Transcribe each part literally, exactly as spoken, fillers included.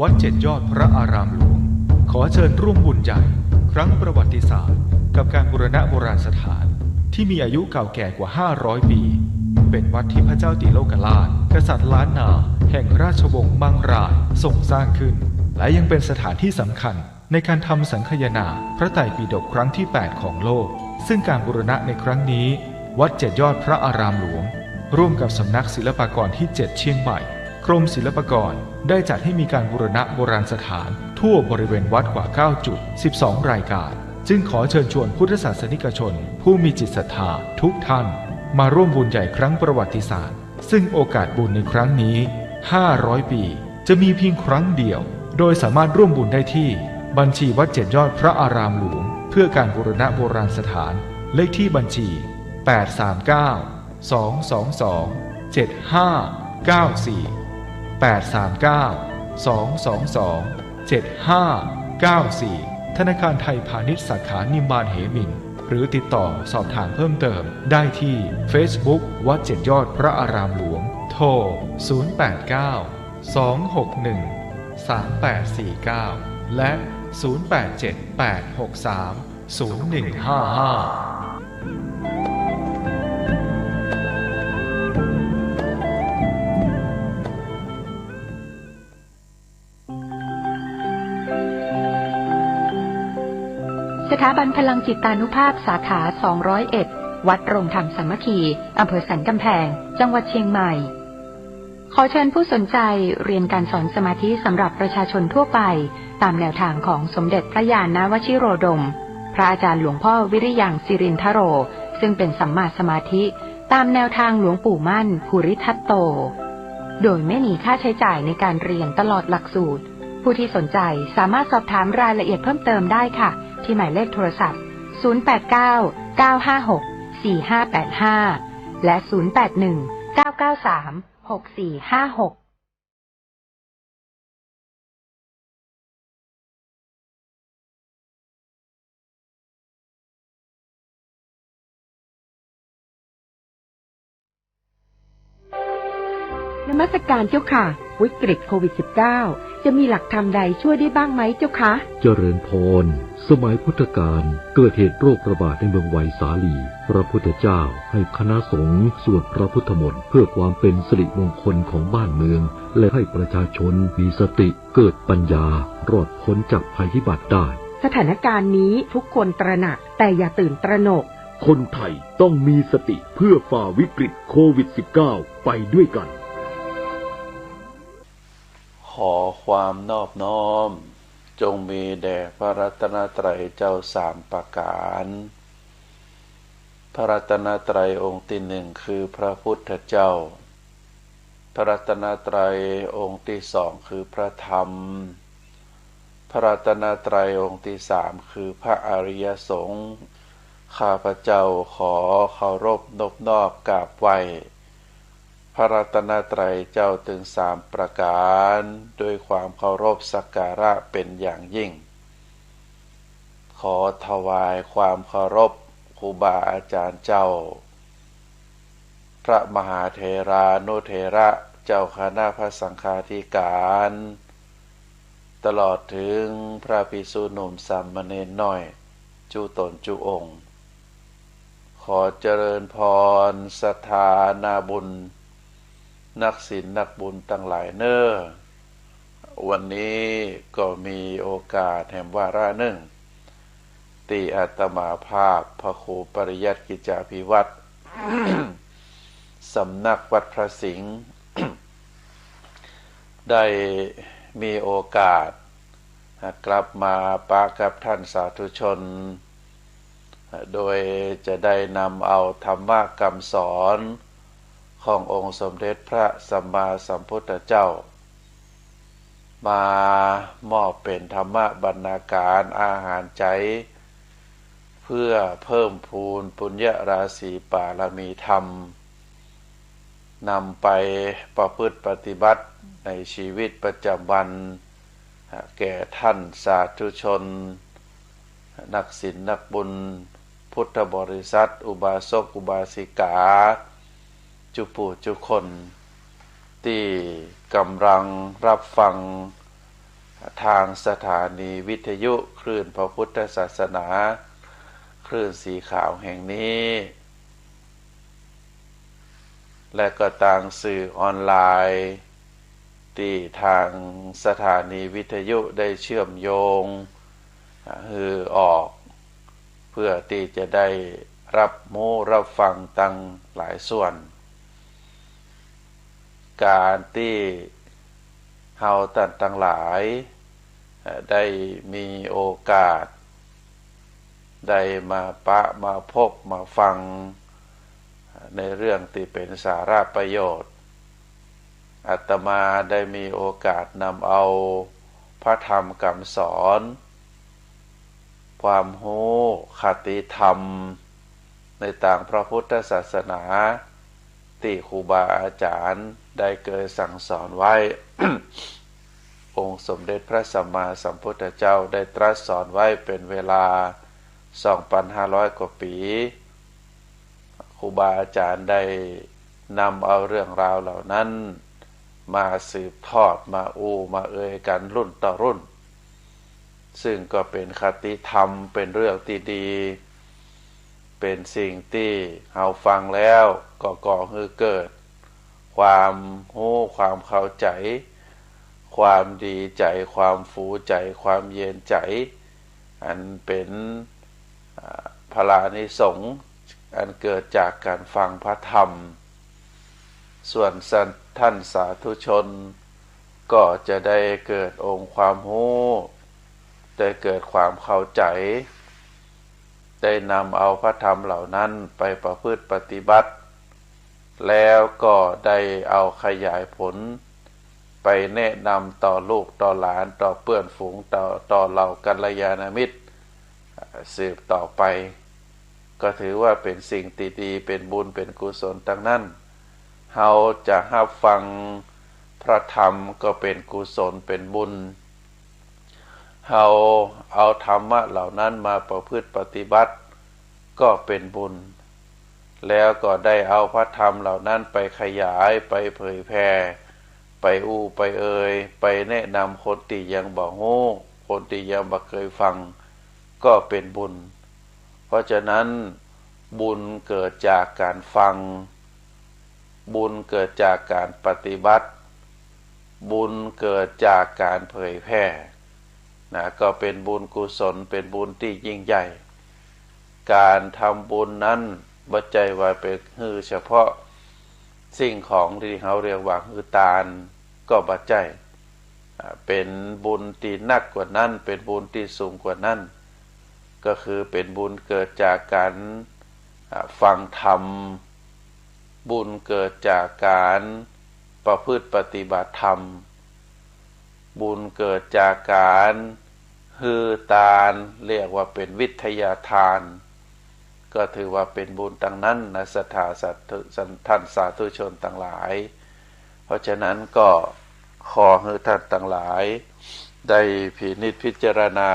วัดเจ็ดยอดพระอารามหลวง ขอเชิญร่วมบุญใหญ่ครั้งประวัติศาสตร์ กับการบูรณะโบราณสถานที่มีอายุเก่าแก่กว่าห้าร้อยปี เป็นวัดที่พระเจ้าติโลกราช กษัตริย์ล้านนาแห่งราชวงศ์มังรายทรงสร้างขึ้น และยังเป็นสถานที่สำคัญในการทำสังคายนาพระไตรปิฎกครั้งที่แปดของโลก ซึ่งการบูรณะในครั้งนี้ วัดเจ็ดยอดพระอารามหลวง ร่วมกับสำนักศิลปากรที่เจ็ดเชียงใหม่ กรมศิลปากรได้จัดให้มีการบูรณะโบราณสถานทั่วบริเวณวัดกว่าเก้าจุด สิบสองรายการ จึงขอเชิญชวนพุทธศาสนิกชนผู้มีจิตศรัทธาทุกท่าน มาร่วมบุญใหญ่ครั้งประวัติศาสตร์ ซึ่งโอกาสบุญในครั้งนี้ ห้าร้อยปี จะมีเพียงครั้งเดียว โดยสามารถร่วมบุญได้ที่บัญชีวัดเจ็ดยอดพระอารามหลวง เพื่อการบูรณะโบราณสถาน เลขที่บัญชี แปดสามเก้า สองสองสอง เจ็ดห้าเก้าสี่ แปดสามเก้า สองสองสอง เจ็ดห้าเก้าสี่ ธนาคารไทยพาณิชย์สาขานิมมานเหมิน หรือติดต่อสอบถามเพิ่มเติมได้ที่เฟซบุ๊ก วัดเจ็ดยอดพระอารามหลวง โทร ศูนย์แปดเก้า สองหกหนึ่ง สามแปดสี่เก้า และ ศูนย์แปดเจ็ด แปดหกสาม ศูนย์หนึ่งห้าห้า สถาบันพลังจิตตานุภาพสาขาสองร้อยเอ็ด วัดโรงธรรมสามัคคี อำเภอสันกำแพง จังหวัดเชียงใหม่ ขอเชิญผู้สนใจเรียนการสอนสมาธิสำหรับประชาชนทั่วไป ตามแนวทางของสมเด็จพระญาณวชิโรดม พระอาจารย์หลวงพ่อวิริยังค์ สิรินทโร ซึ่งเป็นสัมมาสมาธิ ตามแนวทางหลวงปู่มั่น ภูริทัตโต โดยไม่มีค่าใช้จ่ายในการเรียนตลอดหลักสูตร ผู้ที่สนใจสามารถสอบถามรายละเอียดเพิ่มเติมได้ค่ะ ที่หมายเลขโทรศัพท์ ศูนย์แปดเก้า เก้าห้าหก สี่ห้าแปดห้า และ ศูนย์แปดหนึ่ง เก้าเก้าสาม หกสี่ห้าหก นมัสการเจ้าค่ะ วิกฤตโควิดสิบเก้า จะมีหลักธรรมใดช่วยได้บ้างไหมเจ้าคะ เจริญพร สมัยพุทธกาลเกิดเหตุโรคระบาดในเมืองไวสาลี พระพุทธเจ้าให้คณะสงฆ์สวดพระพุทธมนต์เพื่อความเป็นสิริมงคลของบ้านเมือง และให้ประชาชนมีสติ เกิดปัญญา รอดพ้นจากภัยพิบัติได้ สถานการณ์นี้ทุกคนตระหนัก แต่อย่าตื่นตระหนก คนไทยต้องมีสติเพื่อฝ่าวิกฤตโควิดสิบเก้า ไปด้วยกัน ขอความนอบน้อมจงมีแด่พระรัตนตรัยเจ้าสามประการ พระรัตนตรัยองค์ที่หนึ่งคือพระพุทธเจ้า พระรัตนตรัยองค์ที่สองคือพระธรรม พระรัตนตรัยองค์ที่สามคือพระอริยสงฆ์ ข้าพเจ้าขอเคารพนบนอบกราบไหว้ พระรัตนตรัยเจ้าถึงสามประการ ด้วยความเคารพสักการะเป็นอย่างยิ่ง ขอถวายความเคารพครูบาอาจารย์เจ้า พระมหาเถรานุเถระ เจ้าคณะพระสังฆาธิการ ตลอดถึงพระภิกษุหนุ่มสามเณรน้อย จุตนจุองค์ ขอเจริญพรศรัทธานาบุญ นักศีลนักบุญตังหลายเน่อ วันนี้ก็มีโอกาสแหมวาระนึ่ง ตี้อาตมาภาพพระครูปริยัติกิจจาภิวัฒน์ สำนักวัดพระสิงห์ ได้มีโอกาสกลับมาปะกับท่านสาธุชน โดยจะได้นำเอาธรรมะกำสอนขององค์สมเด็จพระสัมมาสัมพุทธเจ้า มามอบเป๋นธรรมะบรรณาการอาหารใจ๋ เพื่อเพิ่มพูนปุญญราศีปารมีธรรม นำไปประพฤติปฏิบัติในชีวิตประจำวัน แก่ท่านสาธุชน นักศีลนักบุญ พุทธบริษัท อุบาสกอุบาสิกา จุผู้จุคน ตี้กำลังรับฟัง ทางสถานีวิทยุคลื่นพระพุทธศาสนา คลื่นสีขาวแห่งนี้ และก็ตางสื่อออนไลน์ ตี้ทางสถานีวิทยุได้เชื่อมโยง หื้อออก เพื่อตี้จะได้ฮับฮู้ฮับฟังตังหลายส่วน ก๋านตี้เฮาต้านตังหลาย เอ่อ ได้มีโอกาส ได้มาปะมาพบมาฟัง ในเรื่องตี้เป๋นสาระประโยชน์ อาตมาได้มีโอกาสนำเอาพระธรรมกำสอน ความฮู้ คติธรรม ในตางพระพุทธศาสนา ตี้ครูบาอาจ๋ารย์ได้เกยสั่งสอนไว้ องค์สมเด็จพระสัมมาสัมพุทธเจ้าได้ตรัสสอนไว้เป๋นเวลา สองปันห้าร้อยกว่าปี๋ ครูบาอาจ๋ารย์ได้นำเอาเรื่องราวเหล่านั้น มาสืบทอด มาอู้ มาเอ่ยกั๋นรุ่นต่อรุ่น ซึ่งก็เป๋นคติธรรม เป๋นเรื่องตี้ดี เป๋นสิ่งตี้เฮาฟังแล้วก็ก่อหื้อเกิด ความฮู้ ความเข้าใจ๋ ความดีใจ๋ ความฟูใจ๋ ความเย็นใจ๋ อันเป๋น อ่า ผลานิสงส์ อันเกิดจากก๋านฟังพระธรรม ส่วนสัน- ท่านสาธุชน ก็จะได้เกิดองค์ความฮู้ ได้เกิดความเข้าใจ๋ ได้นำเอาพระธรรมเหล่านั้นไปประพฤติปฏิบัติ แล้วก็ได้เอาขยายผล ไปแนะนำต่อลูกต่อหลาน ต่อเปื้อนฝูง ต่อ ต่อเหล่ากัลยาณมิตร อ่า สืบต่อไป ก็ถือว่าเป๋นสิ่งตี้ดี เป๋นบุญ เป๋นกุศลตังนั้น เฮาจะฮับฟังพระธรรมก็เป๋นกุศล เป๋นบุญ เฮาเอาธรรมะเหล่านั้นมาประพฤติปฏิบัติ ก็เป๋นบุญ แล้วก็ได้เอาพระธรรมเหล่านั้นไปขยาย ไปเผยแผ่ ไปอู้ ไปเอ่ย ไปแนะนำคนตี้ยังบ่ฮู้ คนตี้ยังบ่เกยฟัง ก็เป๋นบุญ เพราะฉะนั้น บุญเกิดจากก๋านฟัง บุญเกิดจากก๋านปฏิบัติ บุญเกิดจากก๋านเผยแผ่ นะ ก็เป๋นบุญกุศล เป๋นบุญตี้ยิ่งใหญ่ ก๋านทำบุญนั้นบ่ใจ้ว่าไปหื้อเฉพาะสิ่งของตี้เฮาเรียกว่าหื้อตาน ก็บ่ใจ้ อ่า เป๋นบุญตี้นักกว่านั้น เป๋นบุญตี้สูงกว่านั้น ก็คือเป๋นบุญเกิดจากก๋าน อ่า ฟังธรรม บุญเกิดจากก๋านประพฤติปฏิบัติธรรม บุญเกิดจากก๋านหื้อตาน เรียกว่าเป๋นวิทยาทาน ก็ถือว่าเป๋นบุญตังนั้นนะ ศรัทธาสาธุ ท่านสาธุชนตังหลาย เพราะฉะนั้นก็ขอหื้อท่านตังหลาย ได้พินิจพิจารณา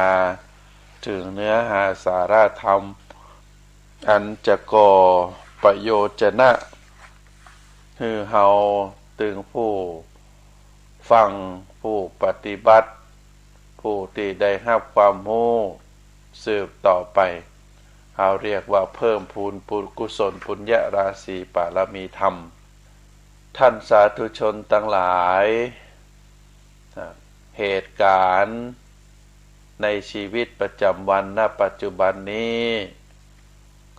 เถิงเนื้อหาสาระธรรม อันจะก่อประโยชน์จะนะ หื้อเฮาตึงผู้ฟัง ผู้ปฏิบัติ ผู้ตี้ได้ฮับความฮู้สืบต่อไป เฮาเรียกว่าเพิ่มพูนปุ- กุศลปุญญาราศีปารมีธรรม ท่านสาธุชนตังหลาย เหตุก๋ารณ์ในชีวิตประจ๋ำวัน ณ ปัจจุบันนี้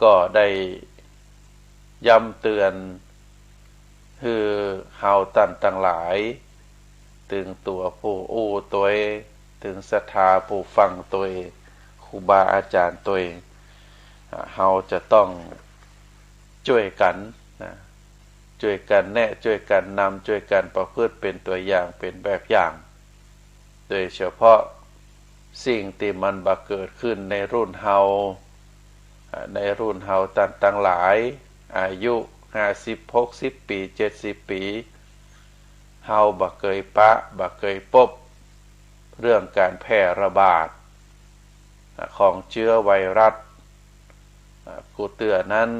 ก็ได้ย้ำเตือน หื้อเฮาต้านตังหลาย ตึงตั๋วผู้อู้ตวย ตึงศรัทธาผู้ฟังตวย ครูบาอาจ๋ารย์ตวย อ่า เฮาจะต้องจ้วยกั๋นนะ จ้วยกั๋นแนะ จ้วยกั๋นนำ จ้วยกั๋นประพฤติเป๋นตั๋วอย่าง เป๋นแบบอย่าง โดยเฉพาะสิ่งตี้มันบ่าเกิดขึ้นในรุ่นเฮา อ่า ในรุ่นเฮาต้านตังหลาย อายุห้าสิบ หกสิบปี๋ เจ็ดสิบปี๋ เฮาบ่าเกยปะ บ่าเกยปบ เรื่องก๋านแพร่ระบาด อ่า ของเจื๊อไวรัส อ่า กู้เตื้อนั้น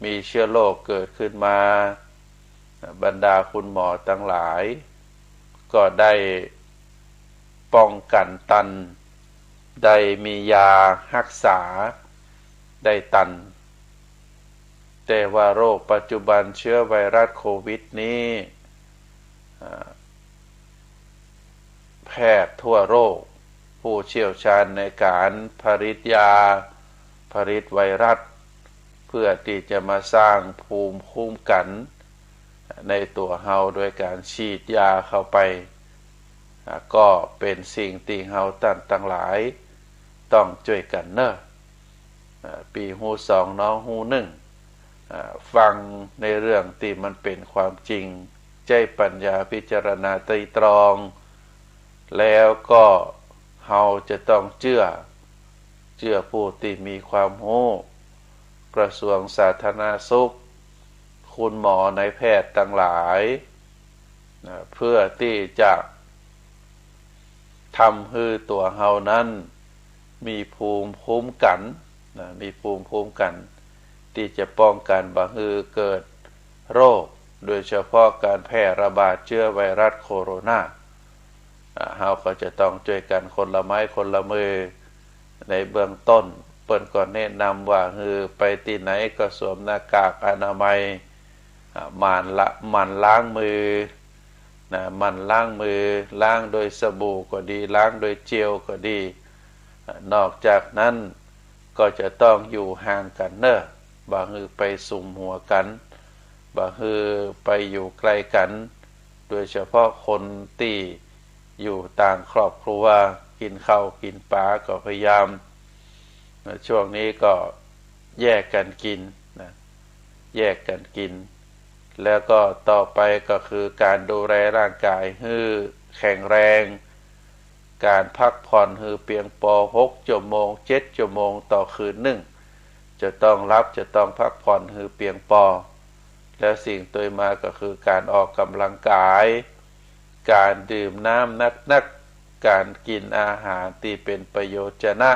มีเจื๊อโรคเกิดขึ้นมา อ่า บรรดาคุณหมอตังหลาย ก็ได้ ป้องกั๋นตัน ได้มียาฮักษาได้ตัน แต่ว่าโรคปัจจุบันเจื๊อไวรัสโควิดนี้ อ่า แพทย์ทั่วโลก ผู้เชี่ยวชาญในก๋านผลิตยา ผลิตไวรัส เพื่อตี้จะมาสร้างภูมิคุ้มกั๋นในตั๋วเฮาโดยก๋านฉีดยาเข้าไป อ่า ก็เป๋นสิ่งตี้เฮาต้านตังหลายต้องจ้วยกั๋นเน่อ อ่า ปี้ฮู้สองน้องฮู้นึ่ง อ่า ฟังในเรื่องตี้มันเป๋นความจริง ใจ๊ปัญญาพิจารณาไตร่ตรอง แล้วก็เฮาจะต้องเจื้อ เจื้อผู้ตี้มีความฮู้ กระทรวงสาธารณสุข คุณหมอนายแพทย์ตังหลาย นะ เพื่อตี้จะ ทำหื้อตั๋วเฮานั้นมีภูมิคุ้มกั๋น นะ มีภูมิคุ้มกั๋น ตี้จะป้องกั๋นบ่หื้อเกิดโรค โดยเฉพาะก๋านแพร่ระบาดเจื๊อไวรัสโคโรนา อ่า เฮาก็จะต้องจ้วยกั๋นคนละไม้คนละมือ ในเบื้องต้น เปิ้นก็แนะนำว่าหื้อไปตี้ไหนก็สวมหน้ากากอนามัย อ่า หมั่นละ หมั่นล้างมือ นะ หมั่นล้างมือ ล้างโดยสบู่ก็ดี ล้างโดยเจลก็ดี อ่า นอกจากนั้นก็จะต้องอยู่ห่างกั๋นเน่อ บ่หื้อไปสุมหัวกั๋น บ่หื้อไปอยู่ใก้กั๋น โดยเฉพาะคนตี้อยู่ต่างครอบครัว กิ๋นข้าวกิ๋นป๋าก็พยายาม นะ ช่วงนี้ก็แยกกั๋นกิ๋น นะ แยกกั๋นกิ๋น แล้วก็ต่อไปก็คือก๋านดูแลร่างก๋ายหื้อแข็งแรง ก๋านพักผ่อนหื้อเปียงปอ หกชั่วโมง เจ็ดชั่วโมงต่อคืนนึ่ง จะต้องหลับ จะต้องพักผ่อนหื้อเปียงปอ แล้วสิ่งตวยมาก็คือก๋านออกก๋ำลังก๋าย ก๋านดื่มน้ำนักๆ ก๋านกิ๋นอาหารตี้เป๋นประโยชนะ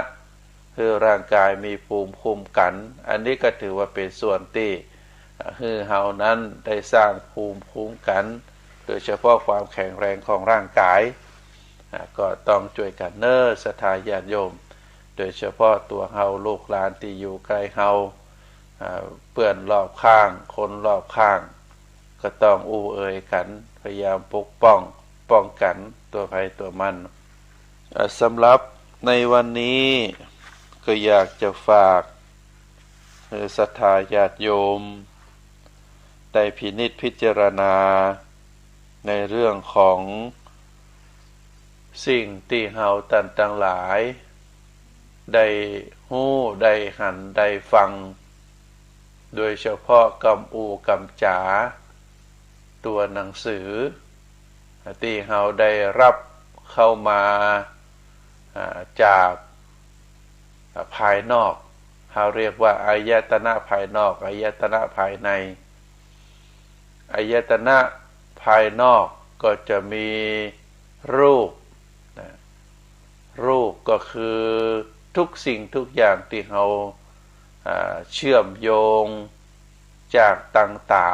หื้อร่างก๋ายมีภูมิคุ้มกั๋น อันนี้ก็ถือว่าเป๋นส่วนตี้ อ่า หื้อเฮานั้นได้สร้างภูมิคุ้มกั๋น โดยเฉพาะความแข็งแรงของร่างก๋าย อ่า ก็ต้องจ้วยกั๋นเน่อศรัทธาญาติโยม โดยเฉพาะตั๋วเฮาลูกหลานตี้อยู่ใก้เฮา อ่า เปื้อนรอบข้าง คนรอบข้าง ก็ต้องอู้เอ่ยกั๋น พยายามปกป้อง ป้องกั๋นตั๋วใผตั๋วมัน อ่า สำหรับในวันนี้ก็อยากจะฝาก เอ่อ ศรัทธาญาติโยม ได้พินิจพิจารณาในเรื่องของสิ่งตี้เฮาต้านตังหลาย ได้ฮู้ ได้หัน ได้ฟัง โดยเฉพาะกำอู้กำจ๋า ตั๋วหนังสือ ตี้เฮาได้ฮับเข้ามา อ่า จาก อ่า ภายนอก เฮาเรียกว่าอายตนะภายนอก อายตนะภายใน อายตนะภายนอกก็จะมีรูป นะ รูปก็คือทุกสิ่งทุกอย่างตี้เฮา อ่า เชื่อมโยงจากตางต๋า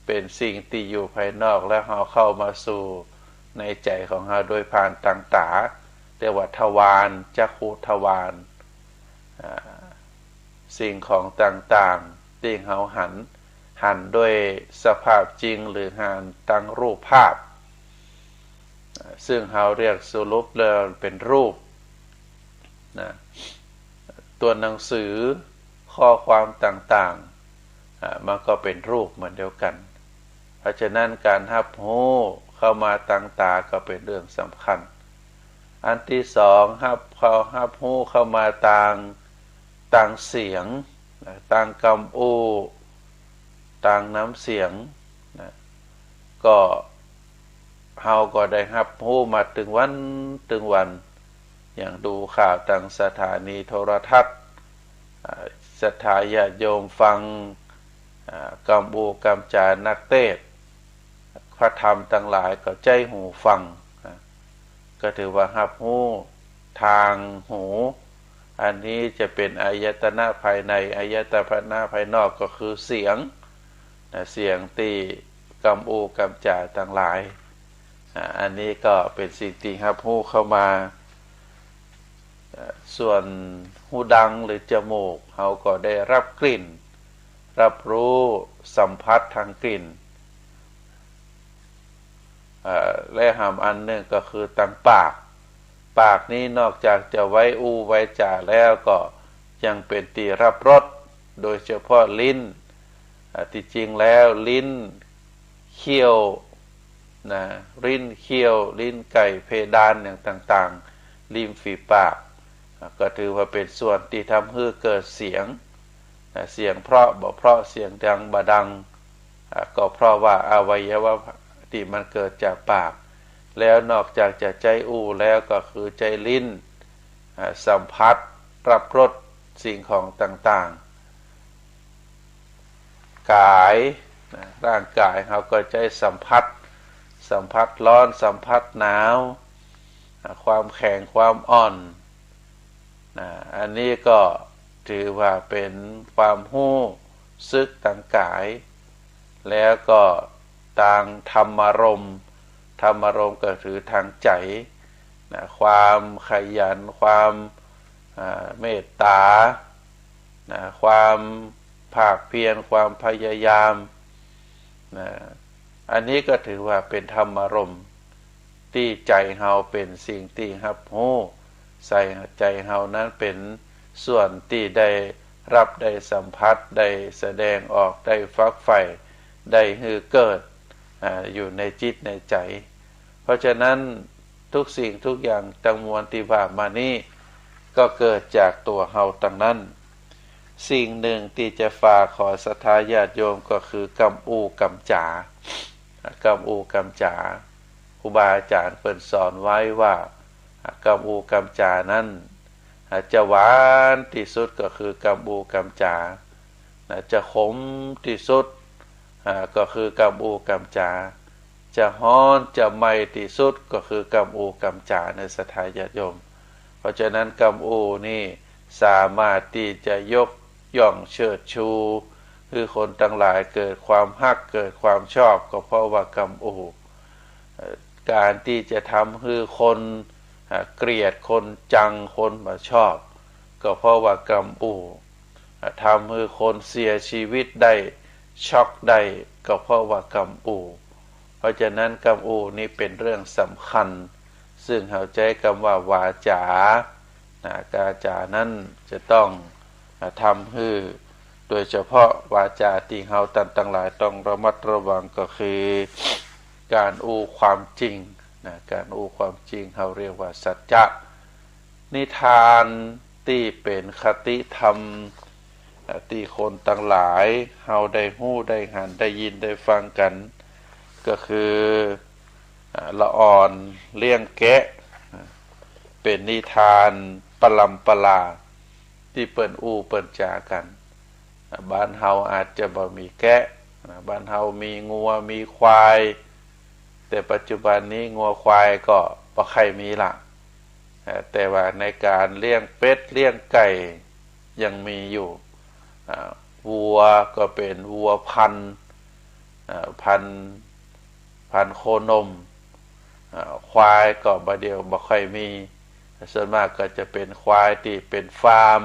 เป๋นสิ่งตี้อยู่ภายนอก แล้วเฮาเข้ามาสู่ในใจ๋ของเฮาโดยผ่านตางต๋า เรียกว่าทวาร จักขุทวาร อ่า สิ่งของต่างๆ ตี้เฮาหัน หันด้วยสภาพจริงหรือหันตางรูปภาพ ซึ่งเฮาเรียกสรุปแล้วเป๋นรูป นะ ตั๋วหนังสือ ข้อความต่างๆ อ่า มันก็เป๋นรูปเหมือนเดียวกั๋น เพราะฉะนั้นก๋านฮับฮู้เข้ามาตางต๋าก็เป๋นเรื่องสำคัญ อันตี้สอง ฮับเข้า ฮับฮู้เข้ามาตาง ตางเสียง นะ ตางกำอู้ ตางน้ำเสียง นะ ก็ เฮาก็ได้ฮับฮู้มาตึงวันตึงวัน อย่างดูข่าวตางสถานีโทรทัศน์ อ่า ศรัทธาญาติโยมฟัง อ่า กำอู้กำจ๋านักเตสน์ พระธรรมตังหลายก็ใจ๊หูฟัง อ่า ก็ถือว่าฮับฮู้ตางหู อันนี้จะเป๋นอายตนะภายใน อายตนะภายนอกก็คือเสียง นะ เสียงตี้กำอู้กำจ๋าตังหลาย อ่า อันนี้ก็เป๋นสิ่งตี้ฮับฮู้เข้ามา อ่า ส่วนฮูดังหรือจมูก เฮาก็ได้ฮับกลิ่น ฮับฮู้สัมผัสตางกลิ่น อ่า และหำอันนึ่งก็คือตางปาก ปากนี้นอกจากจะไว้อู้ไว้จ๋าแล้วก็ยังเป๋นตี้ฮับรส โดยเฉพาะลิ้น อ่า ตี้จริงแล้วลิ้น เขี้ยว นะ ลิ้น เขี้ยว ลิ้นไก่ เพดานอย่างต่างๆ ริมฝีปาก อ่า ก็ถือว่าเป๋นส่วนตี้ทำหื้อเกิดเสียง อ่า เสียงเพราะบ่เพราะ เสียงดังบ่ดัง อ่า ก็เพราะว่าอวัยวะตี้มันเกิดจากปาก แล้วนอกจากจะใจ๊อู้แล้วก็คือใจ๊ลิ้น อ่า สัมผัสฮับรสสิ่งของต่างๆ ก๋าย นะ ร่างก๋ายเฮาก็ใจ๊สัมผัส สัมผัสร้อน สัมผัสหนาว อ่า ความแข็ง ความอ่อน นะ อันนี้ก็ถือว่าเป๋นความฮู้สึกตางก๋าย แล้วก็ตางธรรมารมณ์ ธรรมารมณ์ก็คือตางใจ๋ นะ ความขยัน ความ อ่า เมตต๋า นะ ความภาคเพียร ความพยายาม นะ อันนี้ก็ถือว่าเป๋นธรรมารมณ์ ตี้ใจ๋เฮาเป๋นสิ่งตี้ฮับฮู้ ใส่ใจ๋เฮานั้นเป๋นส่วนตี้ได้ฮับ ได้สัมผัส ได้แสดงออก ได้ฝักใฝ่ ได้หื้อเกิด อ่า อยู่ในจิตในใจ๋ เพราะฉะนั้นทุกสิ่งทุกอย่างตังมวลตี้ว่ามานี้ ก็เกิดจากตั๋วเฮาตังนั้น สิ่งนึ่งตี้จะฝากขอศรัทธาญาติโยมก็คือกำอู้กำจ๋า กำอู้กำจ๋า ครูบาอาจ๋ารย์เปิ้นสอนไว้ว่า กำอู้กำจ๋านั้น จะหวานตี้สุดก็คือกำอู้กำจ๋า นะ จะขมตี้สุด อ่า ก็คือกำอู้กำจ๋า จะฮ้อนจะไหม้ตี้สุดก็คือกำอู้กำจ๋า ในศรัทธาญาติโยม เพราะฉะนั้นกำอู้นี้สามารถตี้จะยกย่องเชิดชู หื้อคนตังหลายเกิดความฮัก เกิดความชอบ ก็เพราะว่ากำอู้ เอ่อ ก๋านตี้จะทำหื้อคน อ่า เกลียด คนจัง คนบ่ชอบ ก็เพราะว่ากำอู้ อ่า ทำหื้อคนเสียชีวิตได้ ช็อกได้ ก็เพราะว่ากำอู้ เพราะฉะนั้นกำอู้นี้เป๋นเรื่องสำคัญ ซึ่งเฮาใจ๊กำว่าวาจ๋า นะ วาจ๋านั้นจะต้อง อ่า ทำหื้อ โดยเฉพาะวาจ๋าตี้เฮาต้านตังหลายต้องระมัดระวังก็คือก๋านอู้ความจริง นะ ก๋านอู้ความจริงเฮาเรียกว่าสัจจะ นิทานตี้เป๋นคติธรรม อ่า ตี้คนตังหลายเฮาได้ฮู้ได้หันได้ยินได้ฟังกั๋น ก็คือ อ่า ละอ่อนเลี้ยงแกะ อ่า เป๋นนิทานปรำปราตี้เปิ้นอู้เปิ้นจ๋ากั๋น อ่า บ้านเฮาอาจจะบ่มีแกะ อ่า บ้านเฮามีงัวมีควาย แต่ปัจจุบันนี้งัวควายก็บ่ใค่มีละ อ่า แต่ว่าในก๋านเลี้ยงเป็ดเลี้ยงไก่ยังมีอยู่ อ่า วัวก็เป๋นวัวพันธุ์ อ่า พันธุ์ พันธุ์โคนม อ่า ควายก็บ่าเดี่ยวบ่ค่อยมี ส่วนมากก็จะเป๋นควายตี้เป๋นฟาร์ม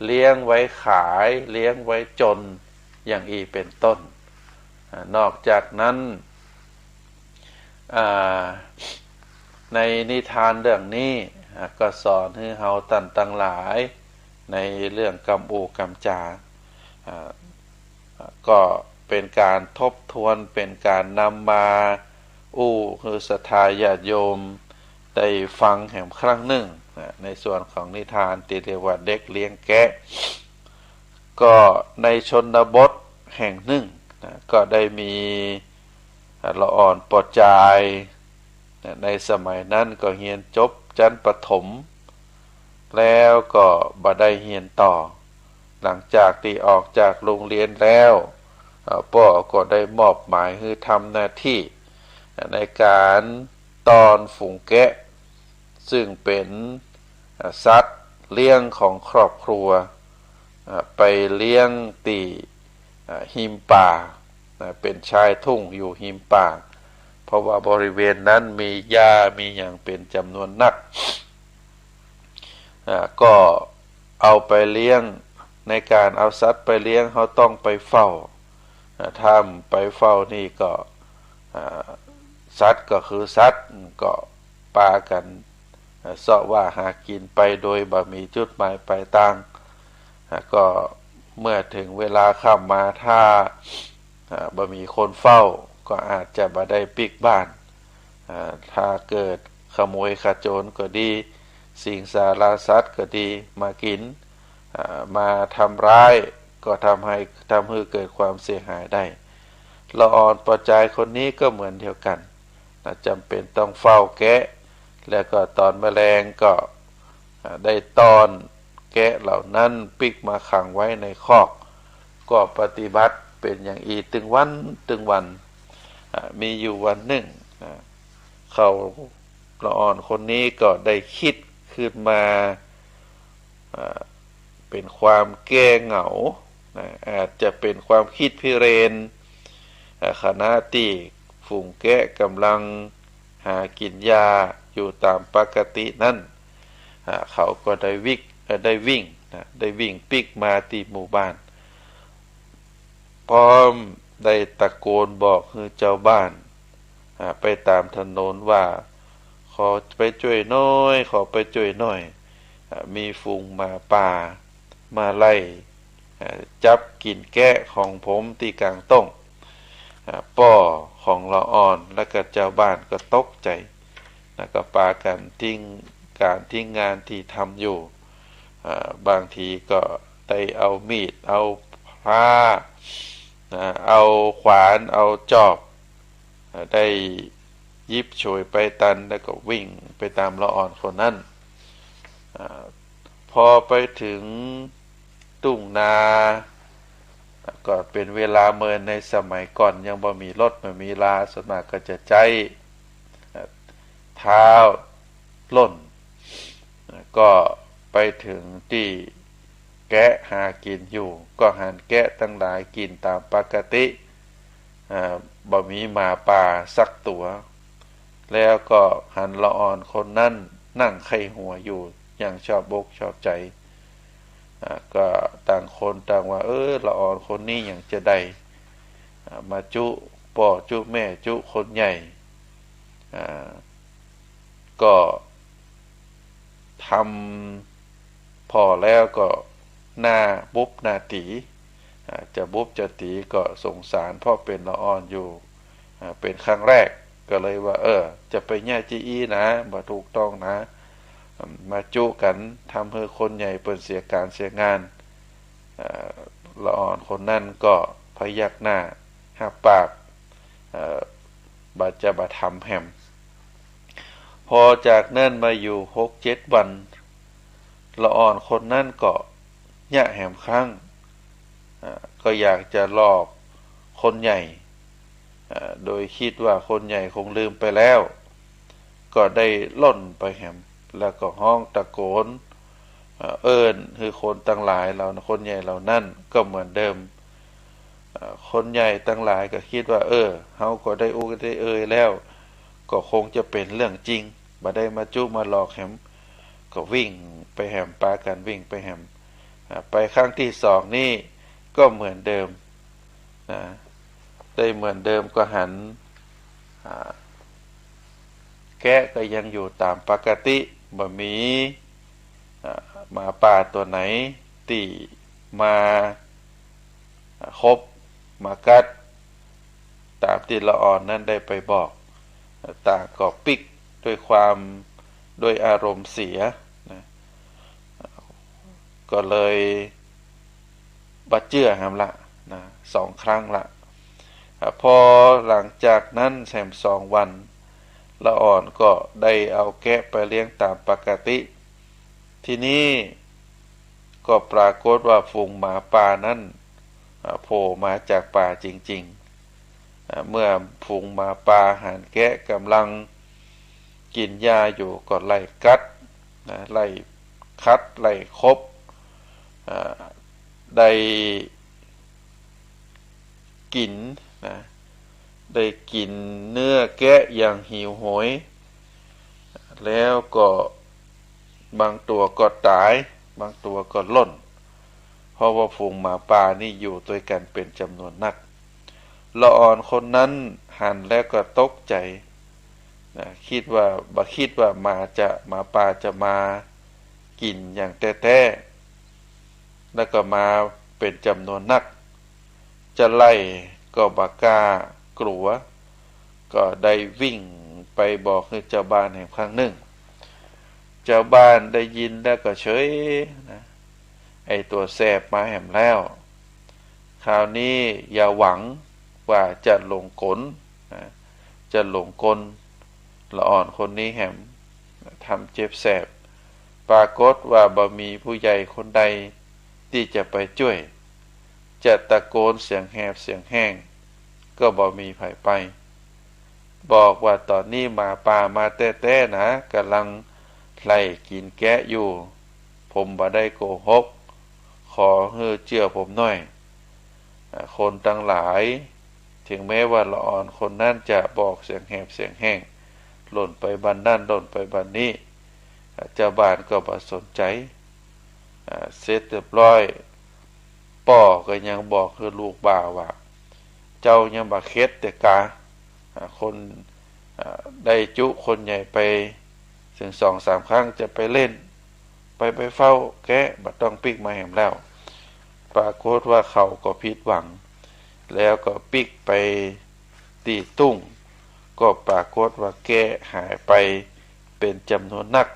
เลี้ยงไว้ขาย เลี้ยงไว้จน อย่างอี้เป๋นต้น อ่า นอกจากนั้น อ่า ในนิทานเรื่องนี้ อ่า ก็สอนหื้อเฮาต้านตังหลาย ในเรื่องกำอู้กำจ๋า อ่า ก็เป๋นก๋านทบทวน เป๋นก๋านนำมาอู้หื้อศรัทธาญาติโยมได้ฟังแหมครั้งนึ่ง นะ ในส่วนของนิทานตี้เรียกว่าเด็กเลี้ยงแกะ ก็ในชนบทแห่งนึ่ง นะ ก็ได้มี อ่า ละอ่อนปอจาย นะ ในสมัยนั้นก็เฮียนจบจั๊นประถม แล้วก็บ่ได้เฮียนต่อ หลังจากตี้ออกจากโฮงเฮียนแล้ว เอ่อ ป้อก็ได้มอบหมายหื้อทำหน้าตี้ อ่า ในก๋านต้อนฝูงแกะ ซึ่งเป๋น อ่า สัตว์เลี้ยงของครอบครัว อ่า ไปเลี้ยงตี้ อ่า ฮิมป่า นะ เป๋นชายทุ่งอยู่ฮิมป่า พ ราะว่าบริเวณนั้นมีหญ้ามีหยังเป๋นจ๋ำนวนนัก อ่า ก็เอาไปเลี้ยง ในก๋านเอาสัตว์ไปเลี้ยง เฮาต้องไปเฝ้า อ่า ถ้าบ่ไปเฝ้านี่ก็ อ่า สัตว์ก็คือสัตว์ ก็ปากั๋น อ่า เซาะว่าหากิ๋นไปโดยบ่มีจุดหมายปลายตาง อ่า ก็เมื่อเถิงเวลาค่ำมา ถ้า อ่า บ่มีคนเฝ้า ก็อาจจะบ่ได้ปิ๊กบ้าน อ่า ถ้าเกิดขโมยขโจรก็ดี สิงสาราสัตว์ก็ดี มากิ๋น อ่า มาทำร้าย ก็ทำให้ ทำหื้อเกิดความเสียหายได้ ละอ่อนป้อจายคนนี้ก็เหมือนเดียวกั๋น นะ จ๋ำเป๋นต้องเฝ้าแกะ แล้วก็ต๋อนแมลงก็ อ่า ได้ต้อนแกะเหล่านั้นปิ๊กมาขังไว้ในคอก ก็ปฏิบัติเป๋นอย่างอี้ตึงวันตึงวัน อ่า มีอยู่วันนึ่ง นะ เขา ละอ่อนคนนี้ก็ได้กึ๊ดขึ้นมา อ่า เป๋นความแก้เหงา นะ อาจจะเป๋นความกึ๊ดพิเรนทร์ อ่า ขณะตี้ฝูงแกะก่ำลังหากิ๋นหญ้าอยู่ต๋ามปกตินั้น อ่า เขาก็ได้วิ่ง เอ่อ ได้วิ่ง นะ ได้วิ่งปิ๊กมาตี้หมู่บ้าน พร้อมได้ตะโกนบอกหื้อจาวบ้าน อ่า ไปต๋ามถนนว่า ขอไปจ้วยหน้อย ขอไปจ้วยหน้อย อ่า มีฝูงหมาป่ามาไล่ อ่า จับกิ๋นแกะของผมตี้ก๋างต้ง อ่า ป้อของละอ่อน แล้วก็จาวบ้านก็ตกใจ๋ แล้วก็ปากั๋นทิ้งก๋านทิ้งงานตี้ทำอยู่ อ่า บางทีก็ได้เอามีด เอาพร้า นะ เอาขวาน เอาจอบ อ่า ได้หยิบฉวยไปตัน แล้วก็วิ่งไปต๋ามละอ่อนคนนั้น อ่า พอไปเถิง ทุ่งนา ก็เป๋นเวลาเมิน ในสมัยก่อนยังบ่มีรถบ่มีรา ส่วนมากก็จะใจ๊ เอ่อ เท้าล่น ก็ไปเถิงตี้แกะหากิ๋นอยู่ ก็หันแกะตังหลายกิ๋นต๋ามปกติ เอ่อ บ่มีหมาป่าสักตั๋ว แล้วก็หันละอ่อนคนนั้นนั่งไขว่หัวอยู่อย่างชอบอกชอบใจ๋ อ่า ก็ต่างคนต่างว่า เออ ละอ่อนคนนี้หยังจะได้ อ่า มาจุป้อจุแม่จุคนใหญ่ อ่า ก็ทำผ่อแล้วก็หน้าบุบหน้าตี๋ อ่า จะบุบจะตี๋ก็สงสาร เพราะเป๋นละอ่อนอยู่ อ่า เป๋นครั้งแรก ก็เลยว่า เออ จะไปเยียะจะอี้นะ บ่ถูกต้องนะ อืม มาจุกั๋น ทำหื้อคนใหญ่เปิ้นเสียก๋านเสียงาน อ่า ละอ่อนคนนั้นก็พยักหน้าฮับปาก เอ่อ บ่จะบ่ทำแหม พอจากนั้นมาอยู่หกเจ็ดวัน ละอ่อนคนนั้นก็เยียะแหมครั้ง อ่า ก็อยากจะหลอกคนใหญ่ อ่า โดยกึ๊ดว่าคนใหญ่คงลืมไปแล้ว ก็ได้ล่นไปแหม แล้วก็ฮ้องตะโกน อ่า เอิ้นหื้อคนตังหลายเหล่า คนใหญ่เหล่านั้นก็เหมือนเดิม อ่า คนใหญ่ตังหลายก็กึ๊ดว่า เออ เฮาก็ได้อู้ได้เอ่ยแล้ว ก็คงจะเป๋นเรื่องจริง บ่ได้มาจุมาหลอกแหม ก็วิ่งไปแหม ปากั๋นวิ่งไปแหม อ่า ไปครั้งตี้สองนี่ก็เหมือนเดิม นะ ได้เหมือนเดิมก็หัน อ่า แกะก็ยังอยู่ต๋ามปกติ บ่มี อ่า หมาป่าตั๋วไหนตี้มา อ่า คบมากัด ต๋ามตี้ละอ่อนนั้นได้ไปบอก ต่างก็ปิ๊กด้วยความ ด้วยอารมณ์เสียนะ ก็เลยบ่เจื้อแหมละนะ สองครั้งละ อ่า พอหลังจากนั้นแหมสองวัน ละอ่อนก็ได้เอาแกะไปเลี้ยงต๋ามปกติ ทีนี้ก็ปรากฏว่าฝูงหมาป่านั้น อ่า โผล่มาจากป่าจริงๆ อ่า เมื่อฝูงหมาป่าหันแกะก่ำลังกิ๋นหญ้าอยู่ก็ไล่กัดนะ ไล่ขัด ไล่คบ อ่า ได้กิ๋นนะ ได้กิ๋นเนื้อแกะอย่างหิวโหย แล้วก็บางตั๋วก็ต๋าย บางตั๋วก็ล่น เพราะว่าฝูงหมาป่านี่อยู่ตวยกั๋นเป๋นจ๋ำนวนนัก ละอ่อนคนนั้นหันแล้วก็ตกใจ๋ นะ กึ๊ดว่า บ่กึ๊ดว่าหมาจะ หมาป่าจะมากิ๋นอย่างแต๊ๆ แล้วก็มาเป๋นจ๋ำนวนนัก จะไล่ก็บ่กล้า กั๋ว ก็ได้วิ่งไปบอกหื้อจาวบ้านแหมครั้งนึ่ง จาวบ้านได้ยินแล้วก็เฉยนะ ไอ้ตั๋วแสบมาแหมแล้ว คราวนี้อย่าหวังว่าจะหลงกลนะ จะหลงกล ละอ่อนคนนี้แหมทำเจ็บแสบ ปรากฏว่าบ่มีผู้ใหญ่คนใดตี้จะไปจ้วย จะตะโกนเสียงแหบเสียงแห้ง ก็บ่มีใผไป บอกว่าต๋อนนี้หมาป่ามาแต๊ๆ นะ ก่ำลังไล่กิ๋นแกะอยู่ ผมบ่ได้โกหก ขอหื้อเจื้อผมหน้อย อ่า คนตังหลาย เถิงแม้ว่าละอ่อนคนนั้นจะบอกเสียงแหบเสียงแห้ง ล่นไปบ่านนั้น ล่นไปบ่านนี้ อ่า จาวบ้านก็บ่สนใจ๋ อ่า เสร็จเรียบร้อย ป้อก็ยังบอกหื้อลูกบ่าวว่า เจ้ายังบ่เข็ดเต๊อะกา อ่า คน อ่า ได้จุคนใหญ่ไปเถิงสองสามครั้ง จะไปเล่น ไป ไปเฝ้าแกะ บ่ต้องปิ๊กมาแหมแล้ว ปรากฏว่าเขาก็ผิดหวัง แล้วก็ปิ๊กไปตี้ตุ้ง ก็ปรากฏว่าแกะหายไปเป๋นจ๋ำนวนนัก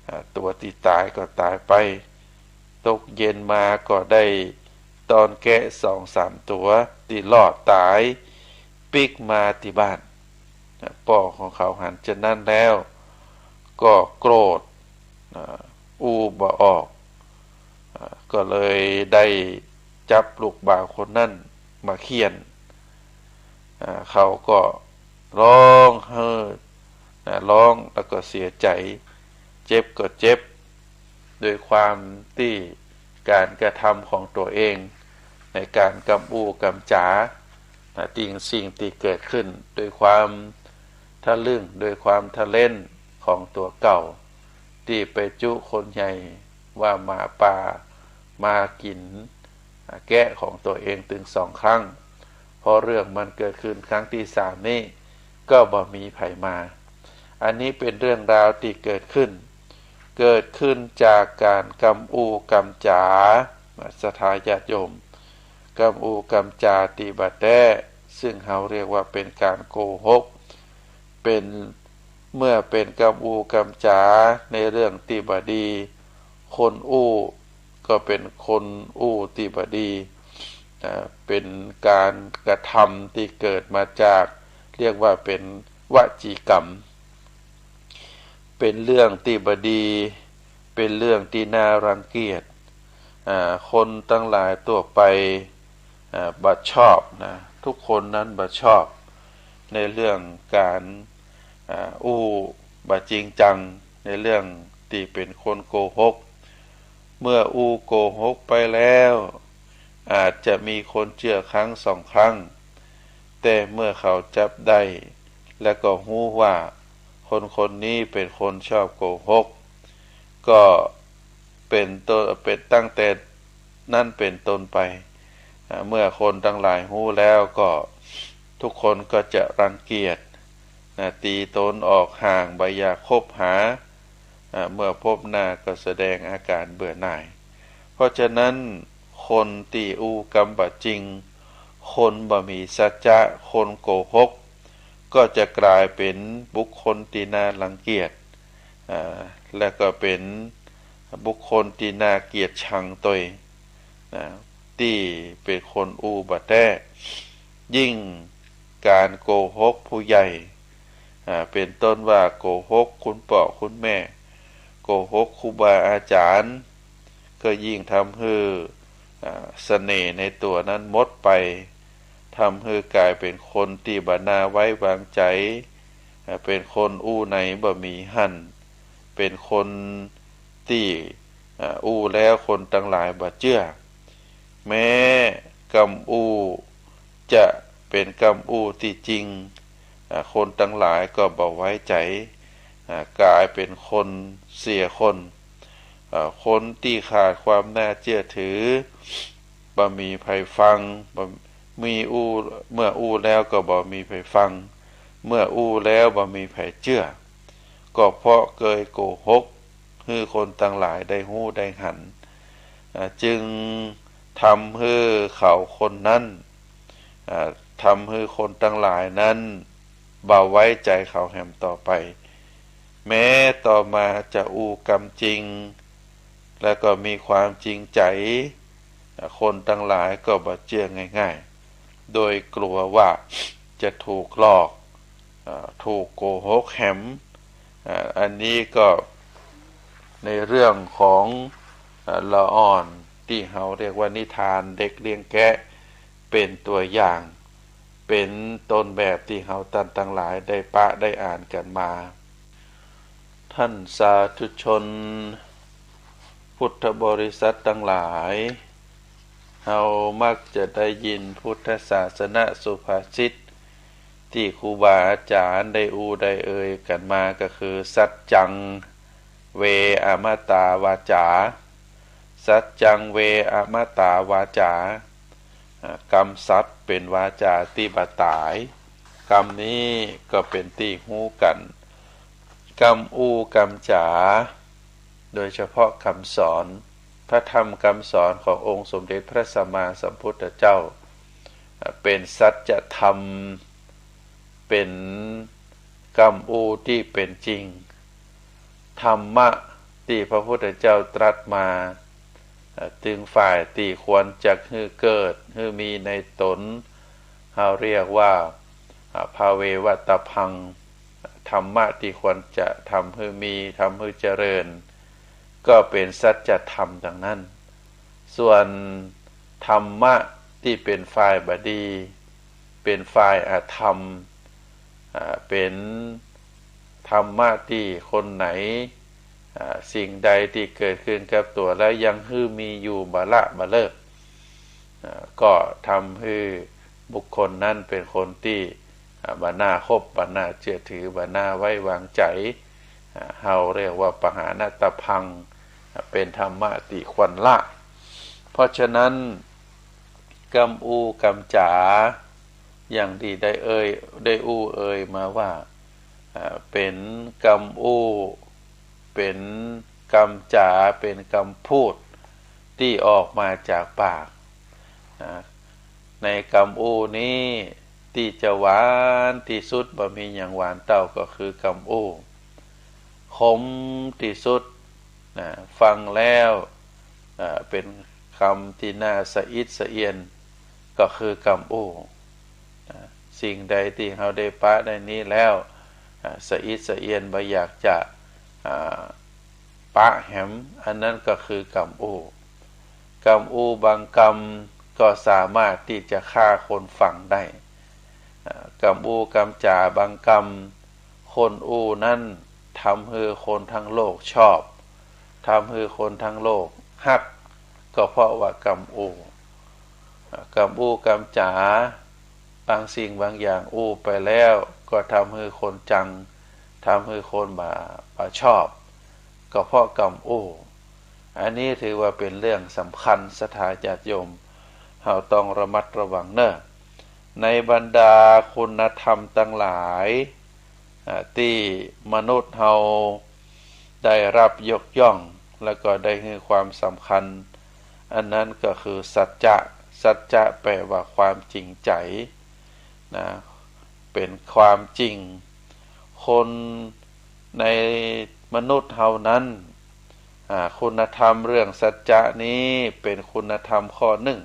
อ่า ตั๋วตี้ต๋ายก็ต๋ายไป ตกเย็นมาก็ได้ต้อนแกะสองสามตั๋วตี้รอดต๋าย ปิ๊กมาตี้บ้าน ป้อของเขาหันจานั้นแล้ว ก็โกรธ อ่า อู้บ่ออก อ่า ก็เลยได้จับลูกบ่าวคนนั้นมาเฆี่ยน อ่า เขาก็ฮ้องหื้อ อ่า ฮ้องแล้วก็เสียใจ๋ เจ็บก็เจ็บ โดยความตี้ก๋านกระทำของตั๋วเอง ในก๋านกำอู้กำจ๋า นะ ติ่งสิ่งตี้เกิดขึ้น โดยความทะลึ่ง โดยความทะเล่นของตั๋วเก่า ตี้ไปจุคนใหญ่ว่าหมาป่ามากิ๋น อ่า แกะของตั๋วเองเถิงสองครั้ง พอเรื่องมันเกิดขึ้นครั้งตี้สามนี้ ก็บ่มีใผมา อันนี้เป๋นเรื่องราวตี้เกิดขึ้น เกิดขึ้นจากก๋านกำอู้กำจ๋า ศรัทธาญาติโยม กำอู้กำจ๋าตี้บ่แต๊ ซึ่งเฮาเรียกว่าเป๋นก๋านโกหก เป๋น เมื่อเป๋นกำอู้กำจ๋าในเรื่องตี้บ่ดี คนอู้ก็เป๋นคนอู้ตี้บ่ดี อ่า เป๋นก๋านกระทำตี้เกิดมาจาก เรียกว่าเป๋นวจีกรรม เป๋นเรื่องตี้บ่ดี เป๋นเรื่องตี้น่ารังเกียจ อ่า คนตังหลายตั๋วไป อ่า บ่ชอบนะ ทุกคนนั้นบ่ชอบ ในเรื่องก๋าน อ่า อู้บ่จริงจัง ในเรื่องตี้เป๋นคนโกหก เมื่ออู้โกหกไปแล้ว อาจจะมีคนเจื้อครั้งสองครั้ง แต่เมื่อเขาจับได้ แล้วก็ฮู้ว่าคนคนนี้เป๋นคนชอบโกหก ก็เป๋นต้น เป๋นตั้งแต่นั้นเป๋นต้นไป อ่า เมื่อคนตังหลายฮู้แล้วก็ทุกคนก็จะรังเกียจ นะ ตี๋ตนออกห่าง บ่อยากคบหา อ่า เมื่อพบหน้าก็แสดงอาก๋านเบื่อหน่าย เพราะฉะนั้นคนตี้อู้กำบ่จริง คนบ่มีสัจจะ คนโกหก ก็จะก๋ายเป๋นบุคคลตี้น่ารังเกียจ อ่า และก็เป๋นบุคคลตี้น่าเกลียดชังตวย นะ ตี้เป๋นคนอู้บ่แต๊ ยิ่งก๋านโกหกผู้ใหญ่ อ่า เป๋นต้นว่าโกหกคุณป้อคุณแม่ โกหกครูบาอาจ๋ารย์ ก็ยิ่งทำหื้อ อ่า เสน่ห์ในตั๋วนั้นหมดไป ทำหื้อก๋ายเป๋นคนตี้บ่น่าไว้วางใจ๋ อ่า เป๋นคนอู้ไหนบ่มีหั้น เป๋นคนตี้ อ่า อู้แล้วคนตังหลายบ่เจื้อ แม้กำอู้จะ เป๋นกำอู้ตี้จริง อ่า คนตังหลายก็บ่ไว้ใจ๋ อ่า ก๋ายเป๋นคนเสียคน อ่า คนตี้ขาดความน่าเจื้อถือ บ่มีใผฟัง บ่ มีอู้ เมื่ออู้แล้วก็บ่มีใผฟัง เมื่ออู้แล้วบ่มีใผเจื้อ ก็เพราะเกยโกหก หื้อคนตังหลายได้ฮู้ได้หัน อ่า จึงทำหื้อเขาคนนั้น อ่า ทำหื้อคนตังหลายนั้นบ่ไว้ใจ๋เขาแหมต่อไป แม้ต่อมาจะอู้กำจริง และก็มีความจริงใจ๋ อ่า คนตังหลายก็บ่เจื้อง่ายๆ โดยกั๋วว่าจะถูกหลอก อ่า ถูกโกหกแหม อ่า อันนี้ก็ในเรื่องของ อ่า ละอ่อนตี้เฮาเรียกว่านิทานเด็กเลี้ยงแกะ เป๋นตั๋วอย่าง เป๋นต้นแบบตี้เฮาต้านตังหลายได้ปะได้อ่านกั๋นมา ท่านสาธุชน พุทธบริษัทตังหลาย เฮามักจะได้ยินพุทธศาสนสุภาษิตตี้ครูบาอาจ๋ารย์ได้อู้ได้เอ่ยกั๋นมาก็คือ สัจจัง เว อมตา วาจา สัจจัง เว อมตา วาจา อ่า กำสัตย์เป๋นวาจาตี้บ่ต๋าย กำนี้ก็เป๋นตี้ฮู้กั๋น กำอู้กำจ๋า โดยเฉพาะกำสอน พระธรรมกำสอนขององค์สมเด็จพระสัมมาสัมพุทธเจ้า อ่า เป๋นสัจธรรม เป๋นกำอู้ตี้เป๋นจริง ธรรมะตี้พระพุทธเจ้าตรัสมา เอ่อ ตึงฝ่ายตี้ควรจักหื้อเกิด หื้อมีในต๋น เฮาเรียกว่า อ่า ภเววัตตพัง ธรรมะตี้ควรจะทำหื้อมี ทำหื้อเจริญ ก็เป๋นสัจธรรมตังนั้น ส่วนธรรมะตี้เป๋นฝ่ายบ่ดี เป๋นฝ่ายอธรรม อ่า เป๋นธรรมะตี้คนไหน อ่า สิ่งใดตี้เกิดขึ้นกับตั๋วแล้วยังหื้อมีอยู่บ่ละบ่เลิก อ่า ก็ทำหื้อบุคคลนั้นเป๋นคนตี้ อ่า บ่น่าคบ บ่น่าเจื้อถือ บ่น่าไว้วางใจ๋ อ่า เฮาเรียกว่าปหานตพัง อ่า เป๋นธรรมะตี้ควรละ เพราะฉะนั้น กำอู้กำจ๋า อย่างตี้ได้เอ่ย ได้อู้เอ่ยมาว่า อ่า เป๋นกำอู้ เป๋นกำจ๋า เป๋นกำพูดตี้ออกมาจากปาก อ่า ในกำอู้นี้ตี้จะหวานตี้สุด บ่มีหยังหวานเต้าก็คือกำอู้ ขมตี้สุด นะ ฟังแล้ว อ่า เป๋นกำตี้น่าสะอิดสะเอียน ก็คือกำอู้ นะ สิ่งใดตี้เฮาได้ปะได้นี้แล้ว อ่า สะอิดสะเอียนบ่อยากจะ อ่า ปะแหม อันนั้นก็คือกำอู้ กำอู้บางกำก็สามารถตี้จะฆ่าคนฟังได้ อ่า กำอู้กำจ๋าบางกำ คนอู้นั้นทำหื้อคนทั้งโลกชอบ ทำหื้อคนทั้งโลกฮัก ก็เพราะว่ากำอู้ อ่า กำอู้กำจ๋า บางสิ่งบางอย่างอู้ไปแล้ว ก็ทำหื้อคนจัง ทำหื้อคนบ่า บ่าชอบ ก็เพราะกำอู้ อันนี้ถือว่าเป๋นเรื่องสำคัญ ศรัทธาญาติโยม เฮาต้องระมัดระวังเน่อ ในบรรดาคุณธรรมตังหลาย อ่า ตี้มนุษย์เฮาได้รับยกย่อง แล้วก็ได้หื้อความสำคัญ อันนั้นก็คือสัจจะ สัจจะแปลว่าความจริงใจ๋ นะ เป๋นความจริง คนในมนุษย์เฮานั้น อ่า คุณธรรมเรื่องสัจจะนี้เป๋นคุณธรรมข้อนึ่ง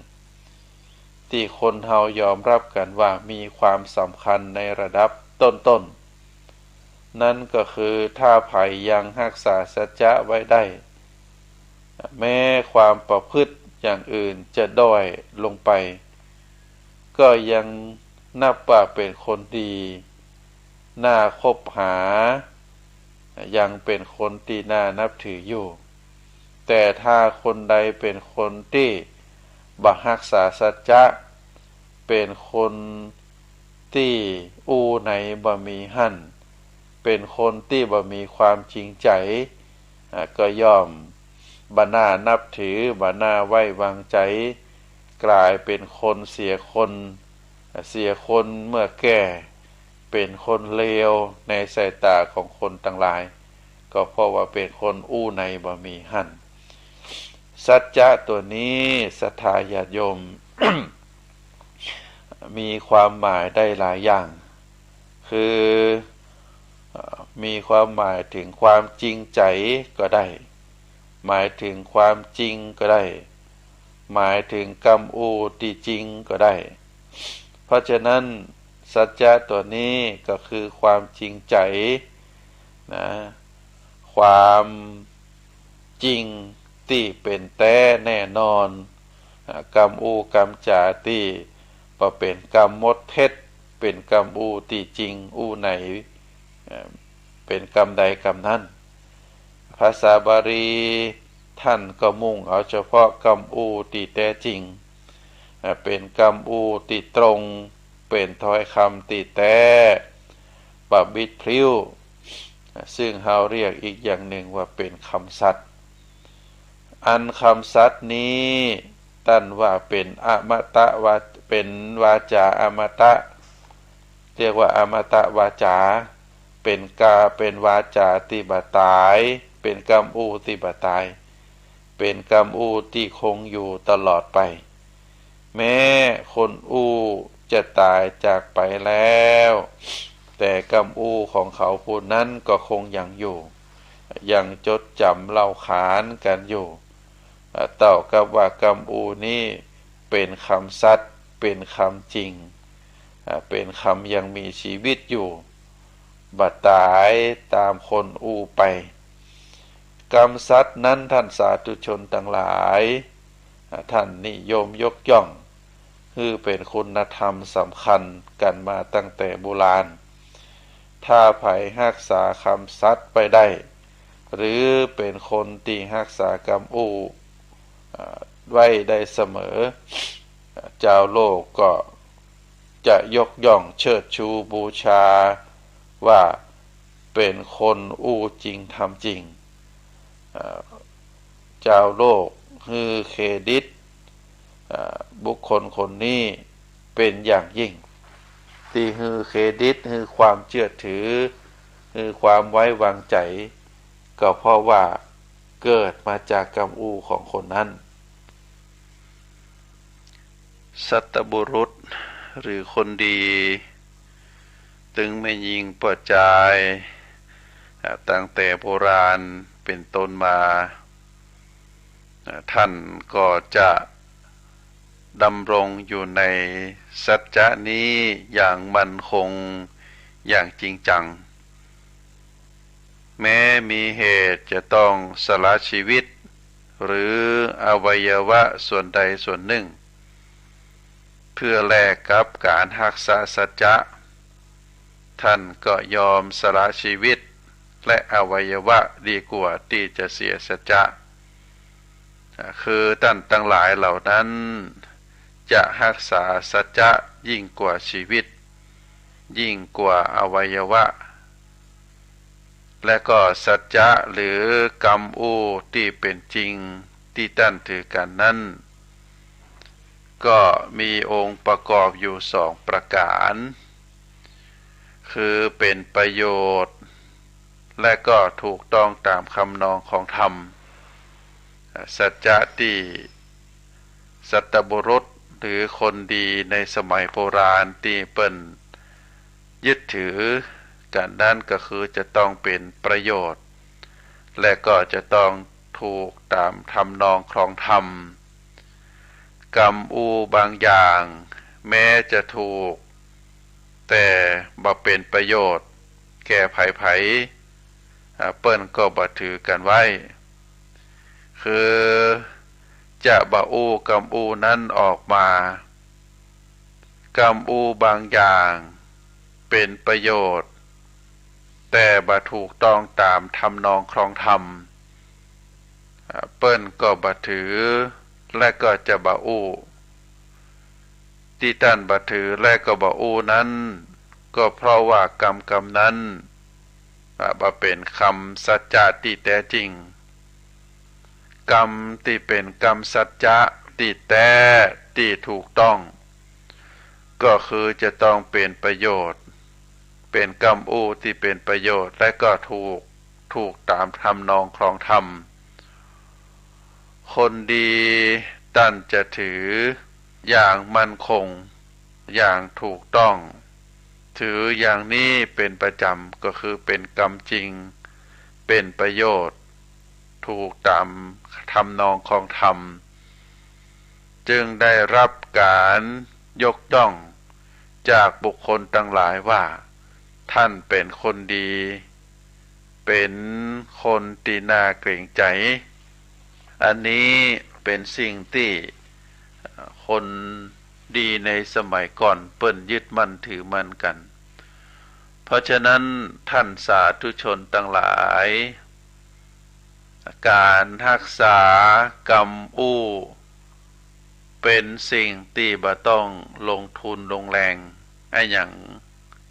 ตี้คนเฮายอมฮับกั๋นว่ามีความสำคัญในระดับต้นๆ นั้นก็คือถ้าใผยังฮักษาสัจจะไว้ได้ แม้ความประพฤติอย่างอื่นจะด้อยลงไป ก็ยังนับว่าเป๋นคนดี น่าคบหา ยังเป๋นคนตี้น่านับถืออยู่ แต่ถ้าคนใดเป๋นคนตี้บ่ฮักษาสัจจะ เป๋นคน ตี้อู้ไหนบ่มีหั้น เป๋นคนตี้บ่มีความจริงใจ๋ อ่า ก็ย่อมบ่น่านับถือ บ่น่าไว้วางใจ๋ ก๋ายเป๋นคนเสียคน เสียคนเมื่อแก่ เป๋นคนเลวในสายต๋าของคนตังหลาย ก็เพราะว่าเป๋นคนอู้ไหนบ่มีหั้น สัจจะตั๋วนี้ศรัทธาญาติโยม มีความหมายได้หลายอย่าง คือ เอ่อ มีความหมายเถิงความจริงใจ๋ก็ได้ หมายเถิงความจริงก็ได้ หมายเถิงกำอู้ตี้จริงก็ได้ เพราะฉะนั้นสัจจะตั๋วนี้ก็คือความจริงใจ๋นะ ความจริงตี้เป๋นแต๊แน่นอน อ่า กำอู้กำจ๋าตี้บ่เป๋นกำมดเท็จ เป๋นกำอู้ตี้จริง อู้ไหน เอ่อ เป๋นกำใดกำนั้น ภาษาบาลีต้านก็มุ่งเอาเฉพาะกำอู้ตี้แต๊จริง เอ่อ เป๋นกำอู้ตี้ตรง เป๋นถ้อยกำตี้แต๊ บ่บิดพลิ้ว เอ่อ ซึ่งเฮาเรียกอีกอย่างนึ่งว่าเป๋นกำสัตย์ อันกำสัตย์นี้ต้านว่าเป๋นอมตะวา เป๋นวาจาอมตะ เรียกว่าอมตะวาจา เป๋นกา เป๋นวาจาตี้บ่ต๋าย เป๋นกำอู้ตี้บ่ต๋าย เป๋นกำอู้ตี้คงอยู่ตลอดไป แม้คนอู้จะต๋ายจากไปแล้ว แต่กำอู้ของเขาผู้นั้นก็คงยังอยู่ ยังจดจ๋ำเล่าขานกั๋นอยู่ อ่า เต้ากับว่ากำอู้นี้เป๋นกำสัตย์ เป๋นกำจริง อ่า เป๋นกำยังมีจีวิตอยู่ บ่ต๋ายต๋ามคนอู้ไป กำสัตย์นั้นต้านสาธุชนตังหลาย อ่า ต้านนิยมยกย่อง หื้อเป๋นคุณธรรมสำคัญกั๋นมาตั้งแต่โบราณ ถ้าใผฮักษากำสัตย์ไปได้ หรือเป๋นคนตี้ฮักษากำอู้ อ่า ไว้ได้เสมอ จาวโลกก็จะยกย่องเชิดชูบูชาว่าเป๋นคนอู้จริงทำจริง อ่า จาวโลกหื้อเครดิต อ่า บุคคลคนนี้เป๋นอย่างยิ่ง ตี้หื้อเครดิต หื้อความเจื้อถือ หื้อความไว้วางใจ๋ ก็เพราะว่าเกิดมาจากกำอู้ของคนนั้น สัตบุรุษหรือคนดี ตึงแม่ญิงป้อจาย อ่า ตั้งแต่โบราณเป๋นต้นมา อ่า ต้านก็จะดำรงอยู่ในสัจจะนี้อย่างมั่นคง อย่างจริงจัง แม้มีเหตุจะต้องสละจีวิต หรืออวัยวะส่วนใดส่วนนึ่ง เพื่อแลกกับก๋านฮักษาสัจจะ ต้านก็ยอมสละจีวิตและอวัยวะดีกว่าตี้จะเสียสัจจะ อ่า คือต้านตังหลายเหล่านั้นจะฮักษาสัจจะยิ่งกว่าจีวิต ยิ่งกว่าอวัยวะ และก็สัจจะหรือกำอู้ตี้เป๋นจริงตี้ต้านถือกั๋นนั้น ก็มีองค์ประกอบอยู่สองประก๋าน คือเป๋นประโยชน์ และก็ถูกต้องต๋ามคำนองของธรรม สัจจะตี้สัตบุรุษหรือคนดีในสมัยโบราณตี้เปิ้นยึดถือกั๋นนั้นก็คือจะต้องเป๋นประโยชน์ และก็จะต้องถูกต๋ามทำนองครองธรรม กำอู้บางอย่างแม้จะถูก แต่บ่เป๋นประโยชน์แก่ใผๆ อ่า เปิ้นก็บ่ถือกั๋นไว้ คือจะบ่อู้กำอู้นั้นออกมา กำอู้บางอย่างเป๋นประโยชน์ แต่บ่ถูกต้องต๋ามทำนองครองธรรม อ่า เปิ้นก็บ่ถือ และก็จะบ่อู้ ตี้ต้านบ่ถือและก็บ่อู้นั้น ก็เพราะว่ากำกำนั้น อ่ะ บ่เป๋นกำสัจจะตี้แต๊จริง กำตี้เป๋นกำสัจจะตี้แต๊ตี้ถูกต้อง ก็คือจะต้องเป๋นประโยชน์ เป๋นกำอู้ตี้เป๋นประโยชน์ และก็ถูก ถูกต๋ามทำนองครองธรรม คนดีต้านจะถืออย่างมั่นคง อย่างถูกต้อง ถืออย่างนี้เป๋นประจ๋ำ ก็คือเป๋นกำจริง เป๋นประโยชน์ ถูกต๋ามทำนองครองธรรม จึงได้ฮับก๋านยกย่องจากบุคคลตังหลายว่า ต้านเป๋นคนดี เป๋นคนตี้น่าเกรงใจ๋ อันนี้เป๋นสิ่งตี้คนดีในสมัยก่อนเปิ้นยึดมั่นถือมั่นกั๋น เพราะฉะนั้นต้านสาธุชนตังหลาย ก๋านฮักษากำอู้ เป๋นสิ่งตี้บ่ต้องลงทุนลงแฮงอะหยัง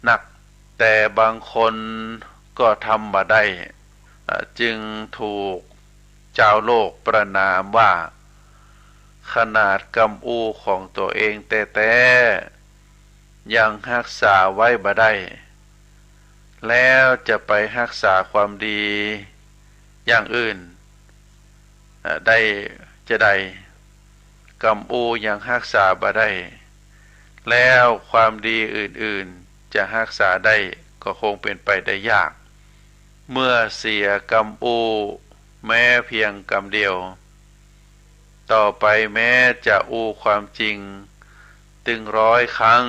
นัก แต่บางคนก็ทำบ่ได้ อ่า จึงถูกจาวโลกประณามว่า ขนาดกำอู้ของตั๋วเองแต๊ๆ ยังฮักษาไว้บ่ได้ แล้วจะไปฮักษาความดีอย่างอื่น อ่า ได้จาใด กำอู้ยังฮักษาบ่ได้ แล้วความดีอื่นๆ จะฮักษาได้ก็คงเป๋นไปได้ยาก เมื่อเสียกำอู้แม้เพียงกำเดียว ต่อไปแม้จะอู้ความจริงตึงร้อยครั้ง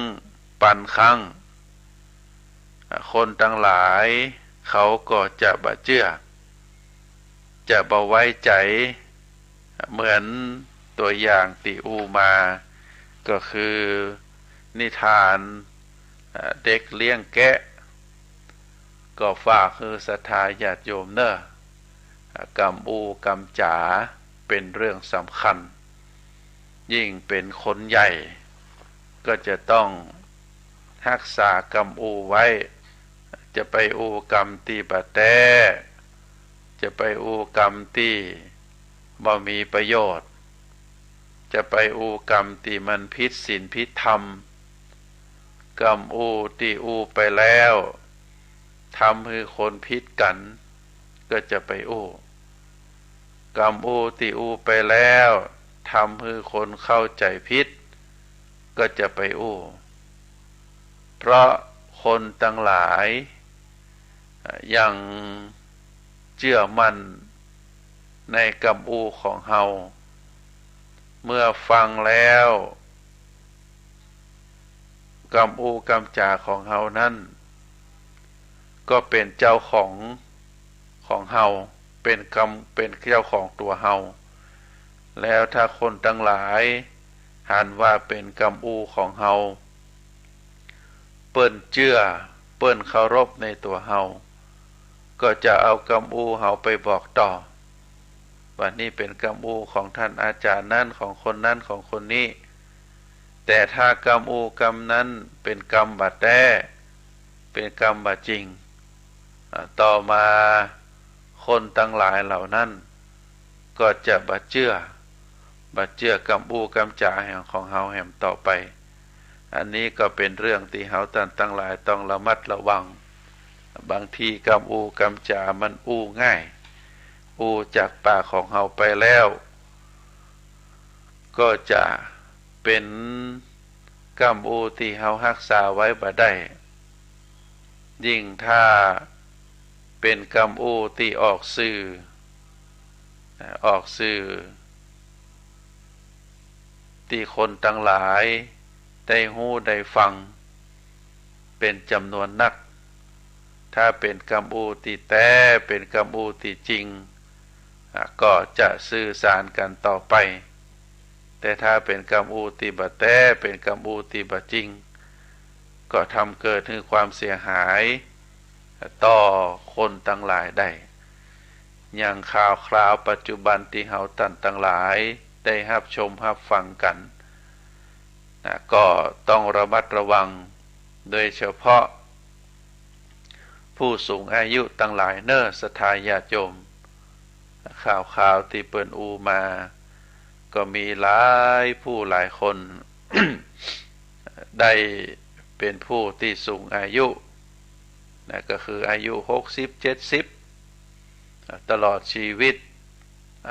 ปันครั้ง คนตังหลายเขาก็จะบ่เจื้อ จะบ่ไว้ใจ๋ เหมือนตั๋วอย่างตี้อู้มา ก็คือนิทาน เอ่อ เด็กเลี้ยงแกะ ก็ฝากหื้อศรัทธาญาติโยมเน่อ กำอู้กำจ๋าเป๋นเรื่องสำคัญ ยิ่งเป๋นคนใหญ่ ก็จะต้องฮักษากำอู้ไว้ จะไปอู้กำตี้บ่แต๊ จะไปอู้กำตี้บ่มีประโยชน์ จะไปอู้กำตี้มันผิดศีลผิดธรรม กำอู้ตี้อู้ไปแล้ว ทำหื้อคนผิดกั๋น ก็จะไปอู้ กำอู้ตี้อู้ไปแล้ว ทำหื้อคนเข้าใจ๋ผิด ก็จะไปอู้ เพราะคนตังหลาย เอ่อ ยังเจื้อมั่นในกำอู้ของเฮา เมื่อฟังแล้ว กำอู้กำจ๋าของเฮานั้น ก็เป๋นเจ้าของ ของเฮา เป๋นกำ เป๋นเจ้าของตั๋วเฮา แล้วถ้าคนตังหลายหันว่าเป๋นกำอู้ของเฮา เปิ้นเจื้อ เปิ้นเคารพในตั๋วเฮา ก็จะเอากำอู้เฮาไปบอกต่อ ว่านี่เป๋นกำอู้ของต้านอาจ๋ารย์นั้น ของคนนั้น ของคนนี้ แต่ถ้ากำอู้กำนั้นเป๋นกำบ่แต๊ เป๋นกำบ่จริง อ่า ต่อมาคนตังหลายเหล่านั้นก็จะบ่เจื้อ บ่เจื้อกำอู้กำจ๋าแหมของเฮาแหมต่อไป อันนี้ก็เป๋นเรื่องตี้เฮาต้านตังหลายต้องระมัดระวัง บางทีกำอู้กำจ๋ามันอู้ง่าย อู้จากปากของเฮาไปแล้ว ก็จะเป๋นกำอู้ตี้เฮาฮักษาไว้บ่ได้ ยิ่งถ้าเป๋นกำอู้ตี้ออกสื่อ ออกสื่อ ตี้คนตังหลายได้ฮู้ได้ฟังเป๋นจ๋ำนวนนัก ถ้าเป๋นกำอู้ตี้แต๊ เป๋นกำอู้ตี้จริง อ่ะ ก็จะสื่อสารกั๋นต่อไป แต่ถ้าเป๋นกำอู้ตี้บ่แต๊ เป๋นกำอู้ตี้บ่จริง ก็ทำเกิดหื้อความเสียหายต่อคนตังหลายได้ อย่างข่าวคราวปัจจุบันตี้เฮาต้านตังหลายได้ฮับชมฮับฟังกั๋น นะ ก็ต้องระมัดระวัง โดยเฉพาะผู้สูงอายุตังหลายเน่อ ศรัทธาญาติโยม ข่าวๆ ตี้เปิ้นอู้มา ก็มีหลายผู้หลายคน ได้เป๋นผู้ตี้สูงอายุนะ ก็คืออายุหกสิบ เจ็ดสิบ ตลอดชีวิต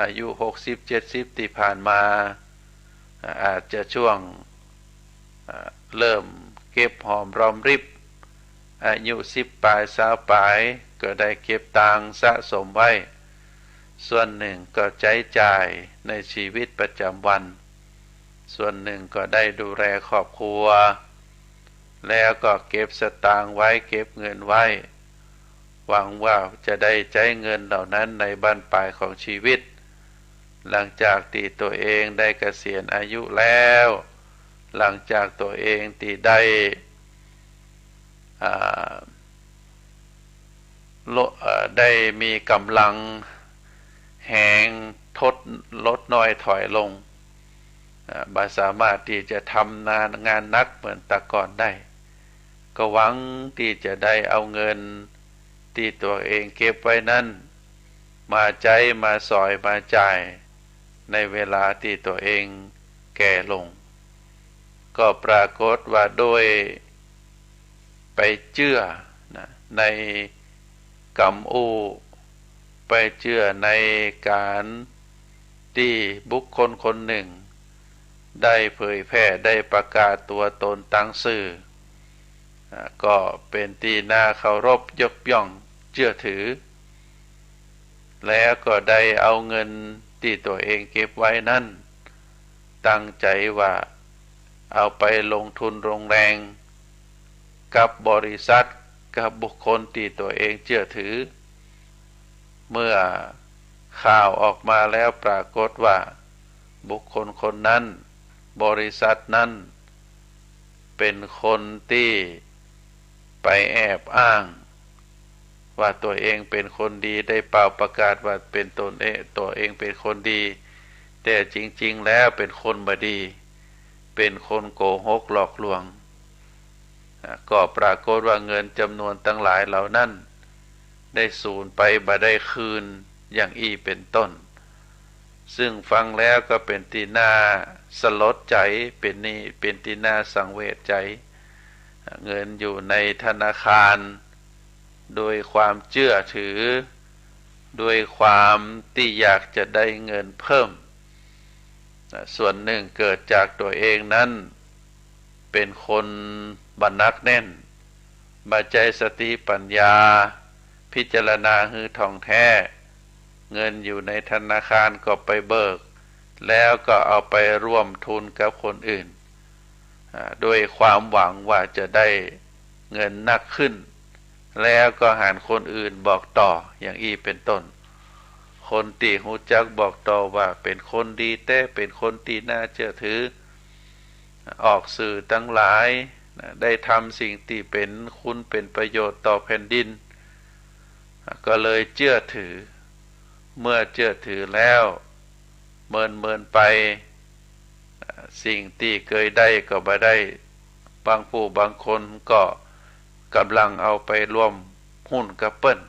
อายุหกสิบ เจ็ดสิบ ตี้ผ่านมา อาจจะช่วง เริ่มเก็บหอมรอมริบ อายุสิบป๋าย ซาวป๋าย ก็ได้เก็บตางสะสมไว้ ส่วนหนึ่งก็ใจ๊จ่ายในชีวิตประจำวัน ส่วนหนึ่งก็ได้ดูแลครอบครัว แล้วก็เก็บสตางค์ไว้ เก็บเงินไว้ หวังว่าจะได้ใจ๊เงินเหล่านั้นในบั้นปลายของชีวิต หลังจากตี้ตั๋วเองได้เกษียณอายุแล้ว หลังจากตั๋วเองตี้ได้ อ่า ล- เอ่อ ได้มีก๋ำลังแฮง ทด ลดน้อยถอยลง อ่า บ่สามารถตี้จะทำงาน งานหนักเหมือนแต่ก่อนได้ ก็หวังตี้จะได้เอาเงินตี้ตั๋วเองเก็บไว้นั้น มาใจ๊ มาสอย มาจ่าย ในเวลาตี้ตั๋วเองแก่ลง ก็ปรากฏว่าโดยไปเจื้อนะ ในกำอู้ ไปเจื้อในก๋านตี้บุคคลคนหนึ่ง ได้เผยแพร่ ได้ประกาศตั๋วตนตางสื่อ อ่า ก็เป๋นตี้น่าเคารพยกย่องเจื้อถือ แล้วก็ได้เอาเงินตี้ตั๋วเองเก็บไว้นั้น ตั้งใจ๋ว่าเอาไปลงทุนลงแฮงกับบริษัท กับบุคคลตี้ตั๋วเองเจื้อถือ เมื่อข่าวออกมาแล้วปรากฏว่าบุคคลคนนั้น บริษัทนั้น เป๋นคนตี้ไปแอบอ้างว่าตั๋วเองเป๋นคนดี ได้เป่าประกาศว่าเป๋นตนเอง ตั๋วเองเป๋นคนดี แต่จริงๆ แล้วเป๋นคนบ่ดี เป๋นคนโกหกหลอกลวง อ่า ก็ปรากฏว่าเงินจ๋ำนวนตังหลายเหล่านั้น ได้สูญไปบ่ได้คืน อย่างอี้เป๋นต้น ซึ่งฟังแล้วก็เป๋นตี้น่าสลดใจ๋ เป๋นนี่ เป๋นตี้น่าสังเวชใจ๋ อ่า เงินอยู่ในธนาคาร โดยความเจื้อถือ โดยความตี้อยากจะได้เงินเพิ่ม อ่า ส่วนหนึ่งเกิดจากตั๋วเองนั้น เป๋นคนบ่หนักแน่น บ่ใจ๊สติปัญญา พิจารณาหื้อถ่องแท้ เงินอยู่ในธนาคารก็ไปเบิก แล้วก็เอาไปร่วมทุนกับคนอื่น อ่า ด้วยความหวังว่าจะได้เงินนักขึ้น แล้วก็หันคนอื่นบอกต่อ อย่างอี้เป๋นต้น คนตี้ฮู้จักบอกต่อว่าเป๋นคนดีแต๊ เป๋นคนตี้น่าเจื้อถือ ออกสื่อตังหลายนะ ได้ทำสิ่งตี้เป๋นคุณเป๋นประโยชน์ต่อแผ่นดิน ก็เลยเจื้อถือ เมื่อเจื้อถือแล้ว เมินๆ ไป สิ่งตี้เกยได้ก็บ่ได้ บางผู้บางคนก็ก๋ำลังเอาไปร่วมหุ้นกับเปิ้น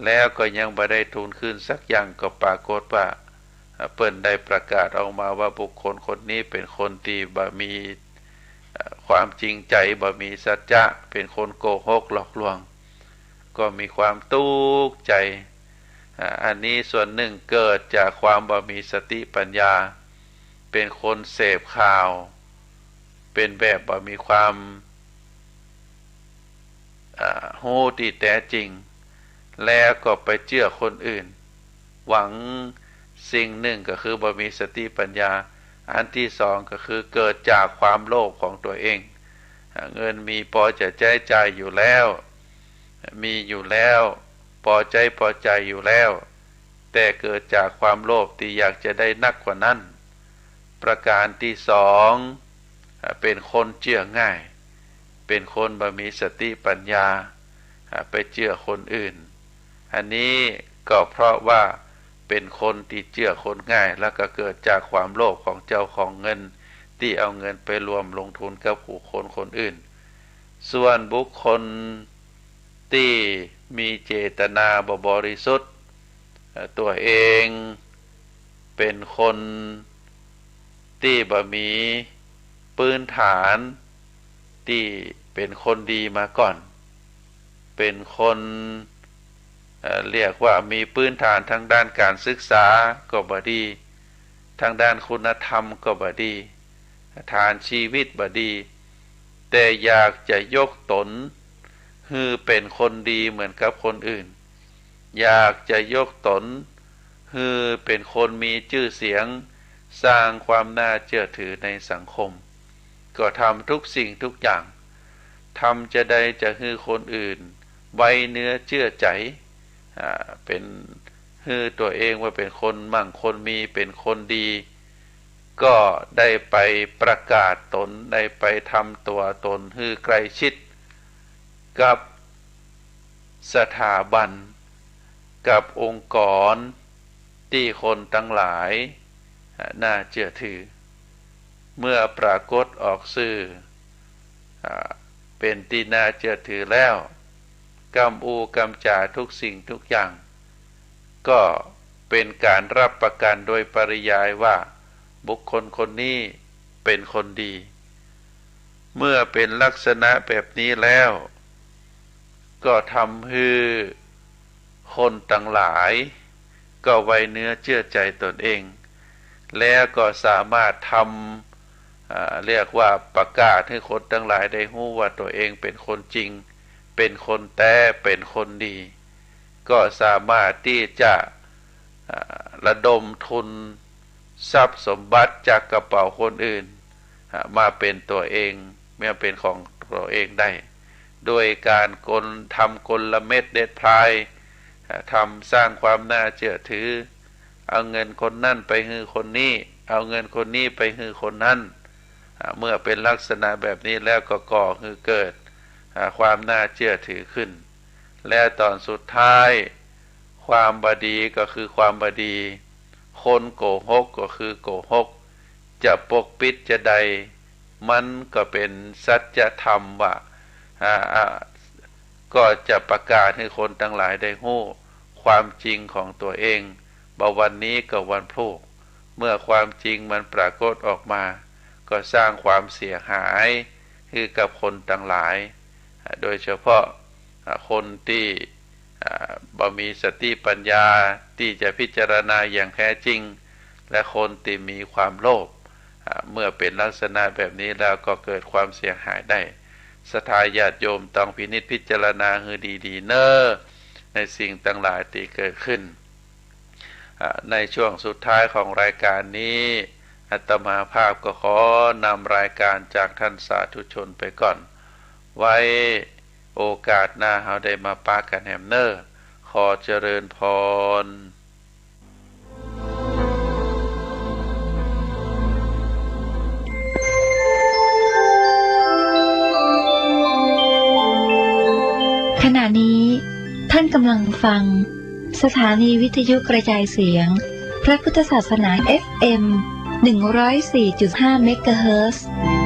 แล้วก็ยังบ่ได้ทุนคืนสักอย่าง ก็ปรากฏว่า เปิ้นได้ประกาศออกมาว่าบุคคลคนนี้เป๋นคนตี้บ่มี เอ่อ ความจริงใจ๋ บ่มีสัจจะ เป๋นคนโกหกหลอกลวง ก็มีความตุ๊กข์ใจ๋ อ่า อันนี้ส่วนหนึ่งเกิดจากความบ่มีสติปัญญา เป๋นคนเสพข่าว เป๋นแบบบ่มีความ อ่า ฮู้ตี้แต๊จริง แล้วก็ไปเจื้อคนอื่น หวังสิ่งหนึ่งก็คือบ่มีสติปัญญา อันตี้สองก็คือเกิดจากความโลภของตั๋วเอง อ่า เงินมีปอจะใจ๊จ่ายอยู่แล้ว มีอยู่แล้ว ปอใจ๊ปอจ่ายอยู่แล้ว แต่เกิดจากความโลภตี้อยากจะได้นักกว่านั้น ประการตี้สอง อ่า เป๋นคนเจื้อง่าย เป๋นคนบ่มีสติปัญญา อ่า ไปเจื้อคนอื่น อันนี้ก็เพราะว่าเป๋นคนตี้เจื้อคนง่าย แล้วก็เกิดจากความโลภของเจ้าของเงิน ตี้เอาเงินไปร่วมลงทุนกับบุคคลคนอื่น ส่วนบุคคลตี้มีเจตนาบ่บริสุทธิ์ เอ่อ ตั๋วเองเป๋นคนตี้บ่มีปื้นฐานตี้เป๋นคนดีมาก่อน เป๋นคน เอ่อ เรียกว่ามีปื้นฐานตางด้านก๋านศึกษาก็บ่ดี ตางด้านคุณธรรมก็บ่ดี ฐานชีวิตบ่ดี แต่อยากจะยกต๋นหื้อเป๋นคนดีเหมือนกับคนอื่น อยากจะยกต๋นหื้อเป๋นคนมีจื้อเสียง สร้างความน่าเจื้อถือในสังคม ก็ทำทุกสิ่งทุกอย่าง ทำจาใดจะหื้อคนอื่นไว้เนื้อเจื้อใจ๋ อ่า เป๋น หื้อตั๋วเองว่าเป๋นคนมั่งคนมี เป๋นคนดี ก็ได้ไปประกาศต๋น ได้ไปทำตั๋วต๋นหื้อใกล้ชิดกับสถาบัน กับองค์กรตี้คนตังหลาย อ่า น่าเจื้อถือ เมื่อปรากฏออกสื่อ อ่า เป๋นตี้น่าเจื้อถือแล้ว กำอู้กำจ๋าทุกสิ่งทุกอย่าง ก็เป๋นก๋านรับประกั๋นโดยปริยายว่าบุคคลคนนี้เป๋นคนดี เมื่อเป๋นลักษณะแบบนี้แล้ว ก็ทำหื้อคนตังหลายก็ไว้เนื้อเจื้อใจ๋ต๋นเอง แล้วก็สามารถทำ อ่า เรียกว่าประกาศหื้อคนตังหลายได้ฮู้ว่าตั๋วเองเป๋นคนจริง เป๋นคนแต๊ เป๋นคนดี ก็สามารถตี้จะ อ่า ระดมทุนทรัพย์สมบัติจากกระเป๋าคนอื่น อ่า มาเป๋นตั๋วเอง มาเป๋นของตั๋วเองได้ โดยก๋านกล ทำกลเม็ดเด็ดพลาย อ่า ทำสร้างความน่าเจื้อถือ เอาเงินคนนั้นไปหื้อคนนี้ เอาเงินคนนี้ไปหื้อคนนั้น อ่า เมื่อเป๋นลักษณะแบบนี้แล้วก็ก่อหื้อเกิด อ่า ความน่าเจื้อถือขึ้น และต๋อนสุดท้าย ความบ่ดีก็คือความบ่ดี คนโกหกก็คือโกหก จะปกปิดจาใด มันก็เป๋นสัจธรรมว่า อ่า อ่า ก็จะประกาศหื้อคนตังหลายได้ฮู้ความจริงของตั๋วเอง บ่าวันนี้ก็วันพรุ่ง เมื่อความจริงมันปรากฏออกมา ก็สร้างความเสียหายหื้อกับคนตังหลาย อ่า โดยเฉพาะ อ่า คนตี้ อ่า บ่มีสติปัญญาตี้จะพิจารณาอย่างแท้จริง และคนตี้มีความโลภ อ่า เมื่อเป๋นลักษณะแบบนี้แล้วก็เกิดความเสียหายได้ ศรัทธาญาติโยมต้องพินิจพิจารณาหื้อดีๆ เน่อ ในสิ่งตังหลายตี้เกิดขึ้น อ่า ในช่วงสุดท้ายของรายการนี้ อาตมาภาพก็ขอนำรายการจากท่านสาธุชนไปก่อน ไว้โอกาสหน้าเฮาได้มาปะกั๋นแหมเน่อ ขอเจริญพร ขณะนี้ท่านกำลังฟังสถานีวิทยุกระจายเสียงพระพุทธศาสนา เอฟเอ็ม หนึ่งร้อยสี่จุดห้า เมกะเฮิรตซ์